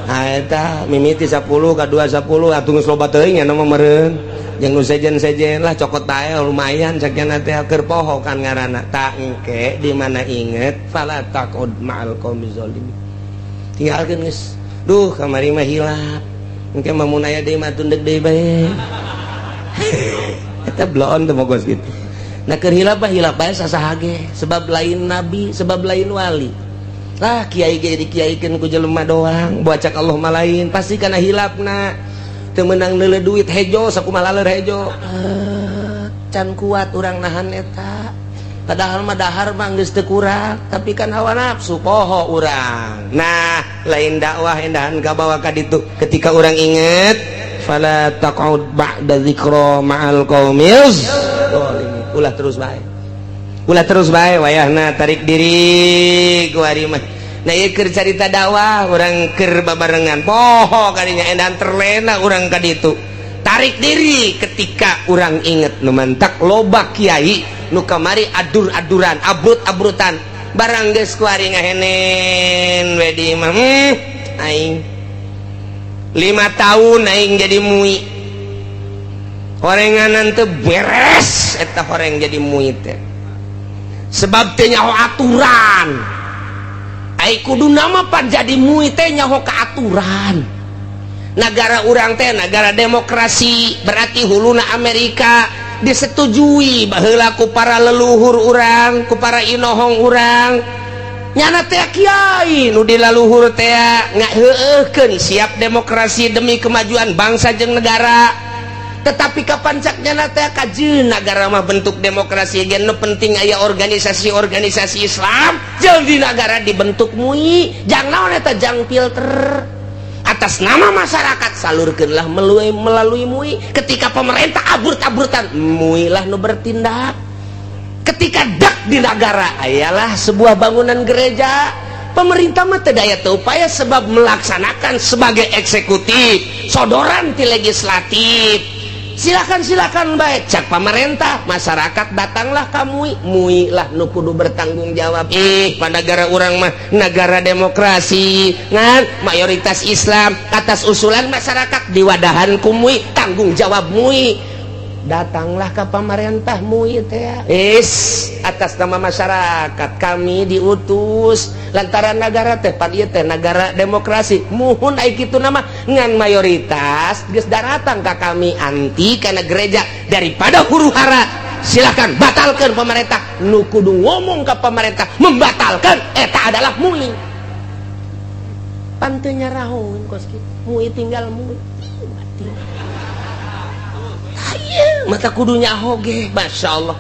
Nah, eta mimiti 10 ka 2 10 atuh, geus loba teuing nya mah meureun jeung nu sejen-sejen lah, cokot bae lumayan sakian teh. Keur poho kan ngaranna. Tak engke di mana inget, fala taqud ma'al qaumi zalimin, tinggalkeun geus. Duh, kamari mah hilap, engke mah mun aya deui mah tundek deui bae. Eta bloon teu mogos gitu. Nah, keur hilap mah hilap bae sasaha ge, sebab lain nabi, sebab lain wali lah. Kiai ge dikiaikeun ku jelema doang, bacak Allah mah lain. Pasti kana hilapna. Teu meunang neuleu duit hejo, sakumaha laleur hejo, can kuat urang nahan eta. Padahal mah dahar mah geus teu kurang, tapi kan hawa nafsu, poho urang. Nah, lain dakwah endahan kabawa ka ditu. Ketika urang inget, fala taq'ud ba'da dzikra ma'al qaumil zalimin, ulah terus bae, ulah terus bae, wayahna tarik diri ku ari mah. Nah, ieu keur carita dakwah, urang keur babarengan poho kadinya, endahan terlena urang ka ditu, tarik diri ketika urang inget. Nu mantak loba kiai nu kamari adur-aduran, abrut-abrutan, barang geus kuari ngahenen we di imah. Aing 5 tahun aing jadi mui, horenganan teu beres eta horeng jadi mui teh, sebab teu nyaho aturan. Ai kudu nama pan jadi MUI teh nyaho keaturan negara urang teh negara demokrasi, berarti huluna Amerika disetujui baheula ku para leluhur urang, ku para inohong urang. Nyana teh kiai nu di laluhur teh ngaheueuhkeun siap demokrasi demi kemajuan bangsa jeung negara. Tetapi kapan cak nyana teh kajeun negara mah bentuk demokrasi ge, nu penting aya organisasi-organisasi Islam jeung di negara dibentuk MUI. Jang naon eta? Jang filter atas nama masyarakat, salurkeunlah melalui melalui MUI. Ketika pemerintah abur-taburtan, MUI lah nu bertindak. Ketika dak di negara ayalah sebuah bangunan gereja, pemerintah mah teu daya teu upaya sebab melaksanakan sebagai eksekutif, sodoran ti legislatif. Silakan, silakan, baik cak pemerintah. Masyarakat datanglah ka MUI, MUI lah nu kudu bertanggung jawab. Ih, pada negara urang mah negara demokrasi ngan mayoritas Islam, atas usulan masyarakat diwadahan ku MUI, tanggung jawab MUI. Datanglah ke pemerintah MUI teh is atas nama masyarakat kami diutus lantaran negara teh pan ieu teh negara demokrasi, muhun ai kitu nama ngan mayoritas geus daratang ka kami anti kana gereja, daripada huru hara silakan batalkan. Pemerintah nu kudu ngomong ke pemerintah membatalkan eta adalah MUI. Pan teu nyarahoeun kos kitu MUI, tinggal MUI mati. Mata kudunya oge, Masya Allah,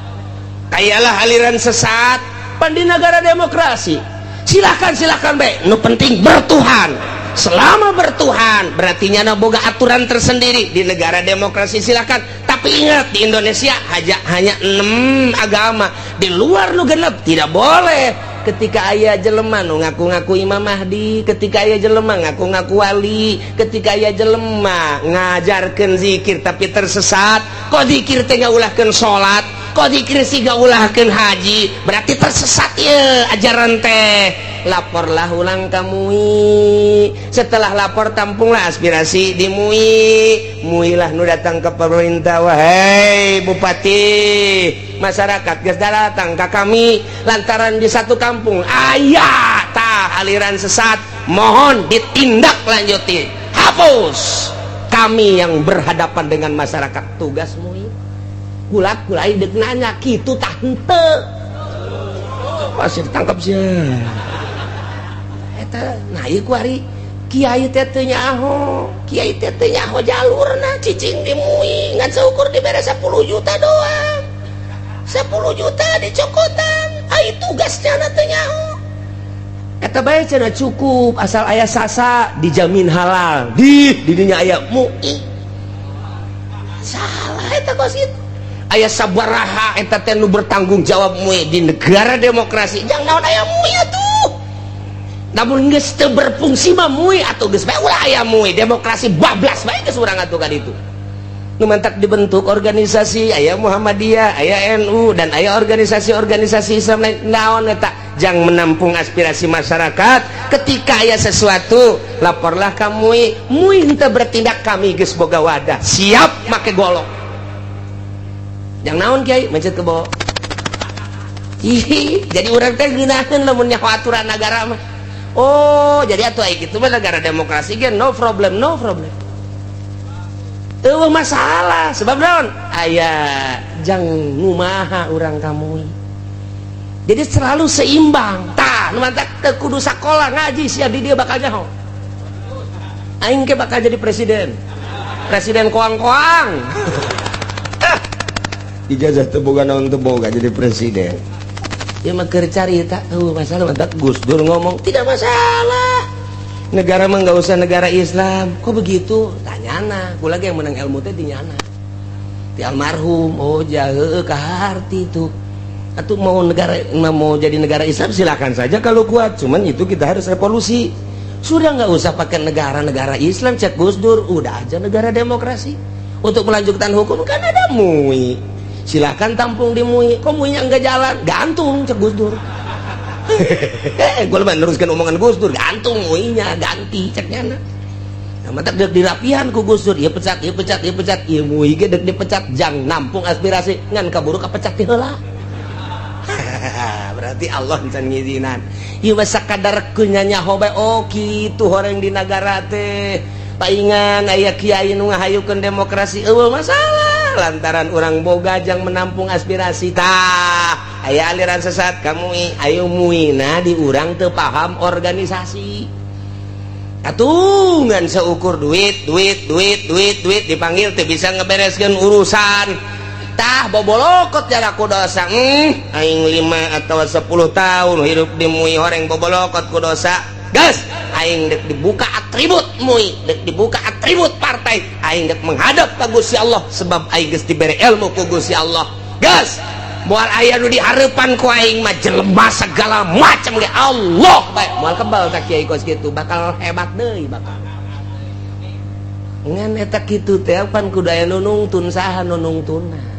kayalah aliran sesat pan di negara demokrasi. Silakan, silakan baik, nu penting bertuhan. Selama bertuhan berarti nyana boga aturan tersendiri di negara demokrasi, silakan. Tapi ingat, di Indonesia hanya hanya enam agama, di luar nu genep tidak boleh. Ketika aya jelema nu ngaku-ngaku Imam Mahdi, ketika aya jelema ngaku-ngaku wali, ketika aya jelema ngajarkeun zikir tapi tersesat, kok zikir teh ngaulahkeun salat, kok zikir sih ngaulahkeun haji, berarti tersesat ya ajaran teh. Laporlah ulang ka MUI. Setelah lapor, tampunglah aspirasi di MUI. MUI lah nu datang ke pemerintah, "Wahai bupati, masyarakat geus datang ke kami lantaran di satu kampung aya tah aliran sesat, mohon ditindak lanjuti, hapus. Kami yang berhadapan dengan masyarakat." Tugas MUI. Kulak kulai dek nanya kitu tah henteu pasti ditangkap sih eta. Nah, ieu kuari kiai teh teu nyaho, kiai teh teu nyaho jalurna, cicing di MUI ngan seukur dibere 10 juta doang, 10 juta dicokotan. Ai tugasnya na teu nyaho eta bae, cenah cukup asal aya sasa dijamin halal di didinya aya MUI. Salah eta kos itu. Aya sabaraha eta teh nu bertanggung jawab MUI di negara demokrasi? Jangan naon aya MUI atuh? Namun geus teu berfungsi mah MUI atau geus bae ulah aya MUI, demokrasi bablas bae geus urang atuh ka ditu. Nu mantak dibentuk organisasi aya Muhammadiyah, aya NU, dan aya organisasi-organisasi Islam lain, naon eta? Jang menampung aspirasi masyarakat. Ketika aya sesuatu, laporlah ka MUI. MUI henteu bertindak, kami geus boga wadah, siap make golok. Jang naon, kiai mencet kebo? Ih, jadi urang teh ngeunaheun lamun nyaho aturan negara mah. Oh, jadi atuh aya kitu mah negara demokrasi ge no problem, no problem. Eueuh masalah sebab naon? Aya jang ngumaha urang ka MUI. Jadi selalu seimbang. Tah, nu mantak teu kudu sakola ngaji sia di dia bakal nyaho. Aing ke bakal jadi presiden. Presiden koang-koang. Ijazah teu boga naon, teu boga jadi presiden. Ya mah keur carita, eueuh masalah. Mantak Gus Dur ngomong tidak masalah. Negara mah nggak usah negara Islam. Kok begitu? Tanyana, kula lagi yang menang ilmu teh di nyana. Di almarhum, oh jahe kaharti itu. Atau mau negara, mau jadi negara Islam silakan saja kalau kuat. Cuman itu kita harus revolusi. Sudah nggak usah pakai negara-negara Islam cek Gus Dur, udah aja negara demokrasi. Untuk melanjutkan hukum kan ada MUI. Silakan tampung di MUI. Kok MUI-nya nggak jalan? Gantung cek Gus Dur. Gue lebih meneruskan omongan Gus Dur, gantung MUI-nya, ganti cek nyana. Nah, mantap dek dirapihan ku Gus Dur, ya pecat, ya pecat, ya pecat, ya MUI ge dek dipecat, jang nampung aspirasi, ngan kaburu kapecat ti heula. Berarti Berarti Allah can ngizinan. Ieu mah sakadar nyaho bae. Oh, kitu horeng di nagara teh. Paingan aya kiai nu ngahayukeun demokrasi, euweuh masalah lantaran urang boga jang menampung aspirasi. Tah, aya aliran sesat ka MUI, ayo MUI. Nah, di urang teu paham organisasi atuh, ngan seukur duit, duit, duit, duit, duit. Dipanggil teu bisa ngebereskeun urusan. Tah, bobolokot jarak ku dosa. Aing 5 atau 10 tahun hidup di MUI, horeng bobolokot ku dosa. Gas, aing dek dibuka atribut MUI, dek dibuka atribut partai, aing dek menghadap ka Gusti Allah, sebab aing geus dibere ilmu ku Gusti Allah. Gas, moal aya nu dihareupan ku aing mah, jelema segala macam ge Allah bae moal kebal. Tak kiai kos kitu bakal hebat deui, bakal ngan eta kitu teh pan kudu aya nu nungtun. Saha nu nungtunna?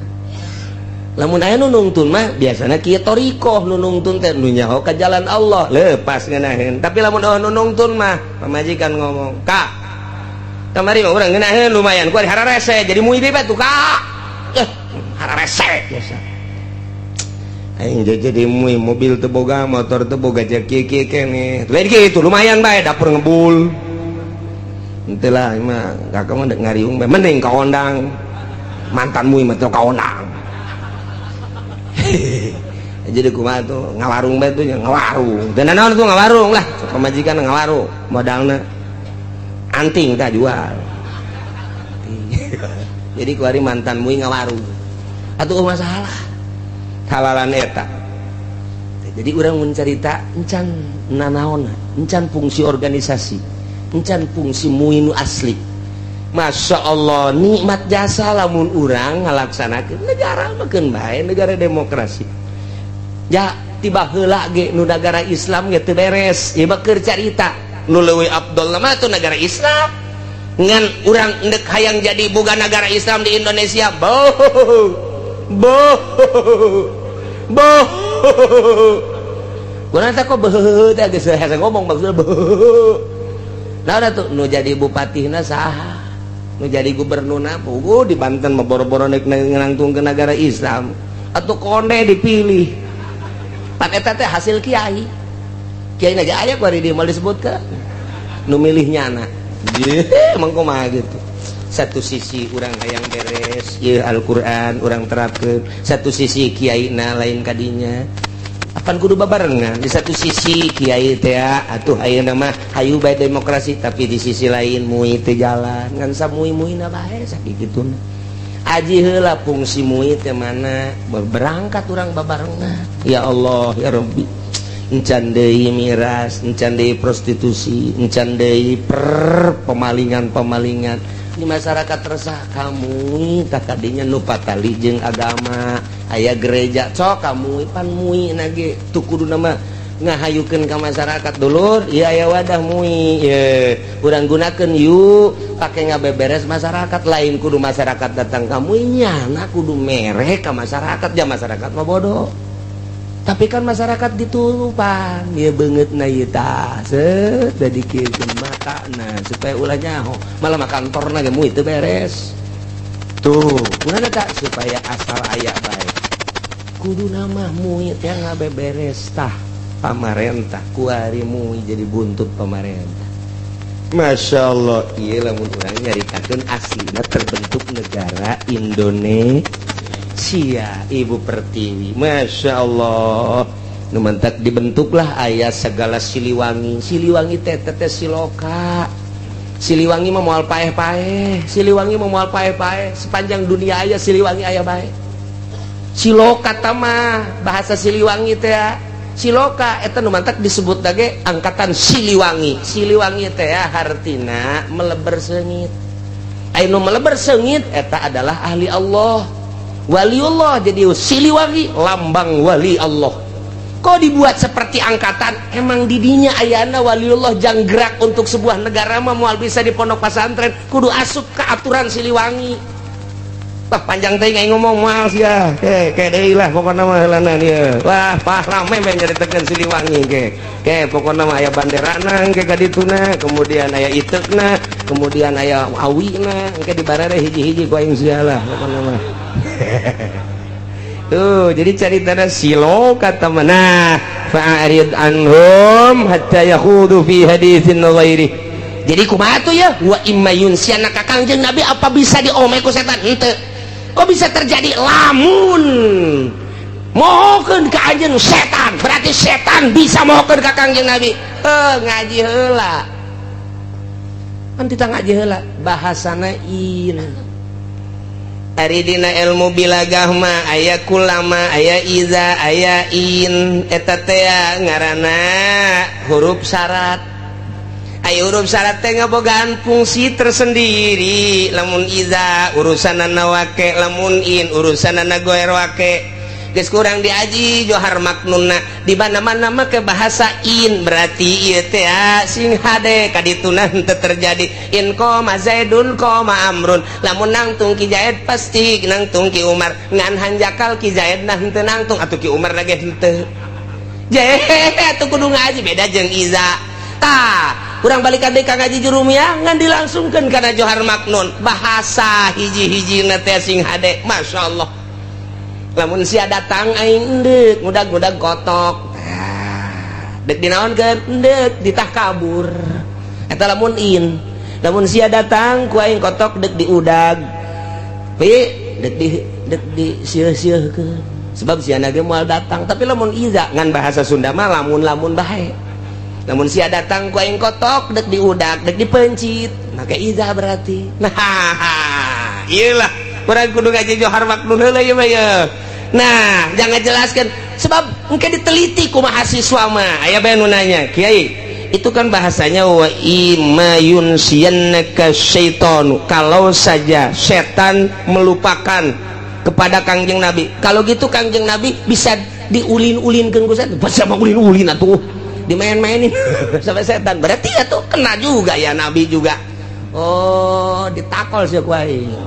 Lamun aya nu nungtun mah biasana kieu, thoriqoh nu nungtun teh nu nyaho ka jalan Allah, lepas ngeunaheun. Tapi lamun euweuh nu nungtun mah, pamajikan ngomong, "Kak, kamari mah urang ngeunaheun lumayan, ku hararese jadi MUI deui tuh, Kak." Eh, hararese biasa aing jadi MUI, mobil teu boga, motor teu boga, kieu kieu keneh lain kitu, lumayan bae dapur ngebul. Henteu lah mah, kakak mah dek ngariung bae, mending kaondang. Mantan MUI mah teu kaondang. Jadi kumaha tuh, ngawarung bae tuh, ngawarung dan naon tuh, ngawarung lah. Pamajikan ngawarung, modalna anting tak jual. Jadi kuari mantan MUI ngawarung atuh, masalah halalan eta. Jadi urang mun carita encan nanaona, encan fungsi organisasi, encan fungsi MUI nu asli. Masya Allah, nikmat jasa lamun urang ngalaksanakeun negara makeun bae negara demokrasi ya. Tiba heula ge nu negara Islam ge teu beres. Ieu mah keur carita nu leuwih afdol mah tuh negara Islam. Ngan urang endek hayang jadi boga negara Islam di Indonesia, boh boh boh. Kurang teh kok beuh teh geus ngomong, maksudnya beuh. Nah, tuh nu jadi bupatihna saha, nu jadi gubernurna? Puguh di Banten mah boro-boro nek nangtung ke negara Islam atau konde dipilih, pan eta teh hasil kiai kiai aja. Aya kuari di mal disebutkan nu milih nyana. Emang kumaha gitu. Satu sisi urang hayang beres ya Al-Quran urang terapkan, satu sisi kiai na lain kadinya. Apan kudu babarengan? Di satu sisi kiai teh atuh ayeuna mah hayu bae demokrasi, tapi di sisi lain MUI teu jalan, ngan samui-mui na bae sakitu. Aji heula fungsi MUI teh mana, berangkat urang babarengan. Ya Allah, ya Rabbi, encan deui miras, encan deui prostitusi, encan deui per pemalingan-pemalingan di masyarakat. Resah kamu tak kadinya nu patali jeung agama, aya gereja cok kamu pan MUI nage tuh kudu nama ngahayukeun ka masyarakat, "Dulur, iya, aya wadah MUI ye, urang gunakeun yuk, pake ngabeberes masyarakat." Lain kudu masyarakat datang ka MUI, nyana kudu mere ka masyarakat. Ya, masyarakat mah bodoh, tapi kan masyarakat diturupan ya banget. Na ieu tah set dikieun mata nah supaya ulah nyaho, malah mah kantorna ge MUI teu beres tuh. Kunaon tak supaya asal aya bae kudu nama MUI teh ngabeberes. Tah, pamarentah kuari MUI jadi buntut pamarentah. Masya Allah, iya, lamun urang nyaritakeun aslina terbentuk negara Indonesia, Ibu Pertiwi. Masya Allah, nu mantak dibentuklah aya segala Siliwangi. Siliwangi teh teh siloka. Siliwangi mah moal paeh-paeh, Siliwangi mah moal paeh-paeh. Sepanjang dunia aya Siliwangi, aya bae. Siloka tama bahasa Siliwangi teh, siloka eta nu mantak disebut lagi angkatan Siliwangi. Siliwangi teh hartina meleber seungit. Aya nu meleber seungit eta adalah ahli Allah, waliullah. Jadi Siliwangi lambang wali Allah. Kok dibuat seperti angkatan? Emang didinya ayana waliullah jang gerak untuk sebuah negara mah moal bisa di pondok pesantren, kudu asup ke aturan Siliwangi. Wah, panjang teh nggak ngomong moal sia. Ke deui lah pokokna mah heulana ieu. Wah, pah rame bae nyaritakeun Siliwangi ke. Ke pokokna mah aya banderana ke ka dituna, kemudian aya iteukna, kemudian aya awina, engke dibarare hiji-hiji ku aing sia lah pokokna mah. Tuh, jadi caritana silo kata mana, fa'arid anhum hatta yakhudu fi haditsin ghairi. Jadi kumaha tuh ya, wa imma yunsiyannaka Kangjeng Nabi apa bisa diome ku setan? Henteu. Kok bisa terjadi? Lamun mohokeun ka anjeun setan, berarti setan bisa mohokeun ka Kangjeng Nabi. Eh, ngaji heula kan, kita ngaji heula bahasana in. Ari dina ilmu bilagah mah aya kulama, aya iza, aya in. Eta teh ngaranna huruf syarat. Aya huruf syarat teh ngabogaan fungsi tersendiri. Lamun iza urusanana wake, lamun in urusanana goer wake. Geus kurang diaji johar maknunna di mana-mana make bahasa in, berarti ieu teh sing hade kadituna henteu terjadi. In qoma zaidun qoma amrun, lamun nangtung Ki Zaid pasti nangtung Ki Umar, ngan hanjakal Ki Zaid nah henteu nangtung atuh Ki Umar lagi henteu je atuh. Kudu ngaji, beda jeung iza. Tah, kurang balikan deui ka ngaji jurumiyah, ngan dilangsungkeun kana johar maknun. Bahasa hiji-hiji na teh sing hade, masyaallah. Lamun sia datang aing endek ngudag-ngudag kotok, dek dinaonkeun? Endek ditah kabur. Eta lamun in. Lamun sia datang ku aing kotok dek diudag pi dek di dek di sieuh-sieuhkeun, sebab sia ge moal datang. Tapi lamun iza, ngan bahasa Sunda mah lamun-lamun bae, lamun sia datang ku aing kotok dek diudag dek dipencit, make iza berarti. Nah, iyalah, urang kudu ngaji johar maknun heula ieu mah ye. Nah, jangan jelaskan sebab mungkin diteliti ku mahasiswa mah. Aya bae nu nanya, "Kiai, itu kan bahasanya wa imma yunsiyannaka syaitanu, kalau saja setan melupakan kepada Kangjeng Nabi. Kalau gitu Kangjeng Nabi bisa diulin-ulinkeun ku setan." Bisa mah ulin-ulin atuh, dimain-mainin sampai setan. Berarti ya tuh kena juga ya Nabi juga. Oh, ditakol sih ku aing.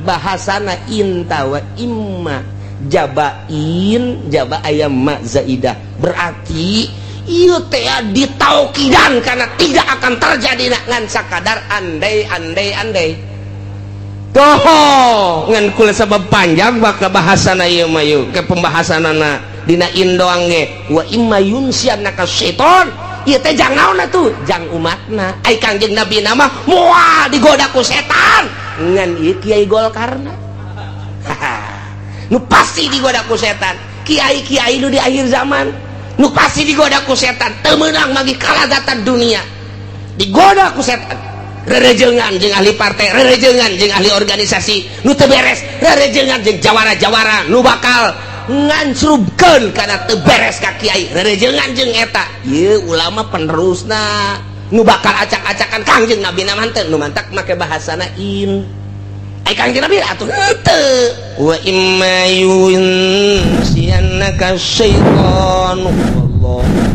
Bahasana inta wa imma jabain jaba ayam ma zaidah, berarti ieu teh ditaukidan karena tidak akan terjadi ngan sakadar andai andai andai. Tuh, ngan kula sabab panjang bakal bahasana ieu mah yeuh ke pembahasanana dina in doang ge, wa imma yunsiyannaka syaiton, ieu teh jang naon atuh? Jang umatna. Ai Kangjeng Nabi nama moal digoda ku setan, ngan ieu kiai Golkarna nu pasti digoda ku setan. Kiai-kiai nu di akhir zaman nu pasti digoda ku setan, teu meunang magi kalazatan dunia, digoda ku setan. Rerejengan jeung ahli partai, rerejengan jeung ahli organisasi nu teu beres, rerejengan jeung jawara-jawara nu bakal ngancrubkeun kana teu beres ka kiai, rerejengan jeung eta ieu ulama penerusna nu bakal acak-acakan. Kangjeng Nabi na mah nu mantak make bahasana in. Ai Kangjeng Nabi atuh henteu, wa imma yunsiyannaka syaitanu. Allah.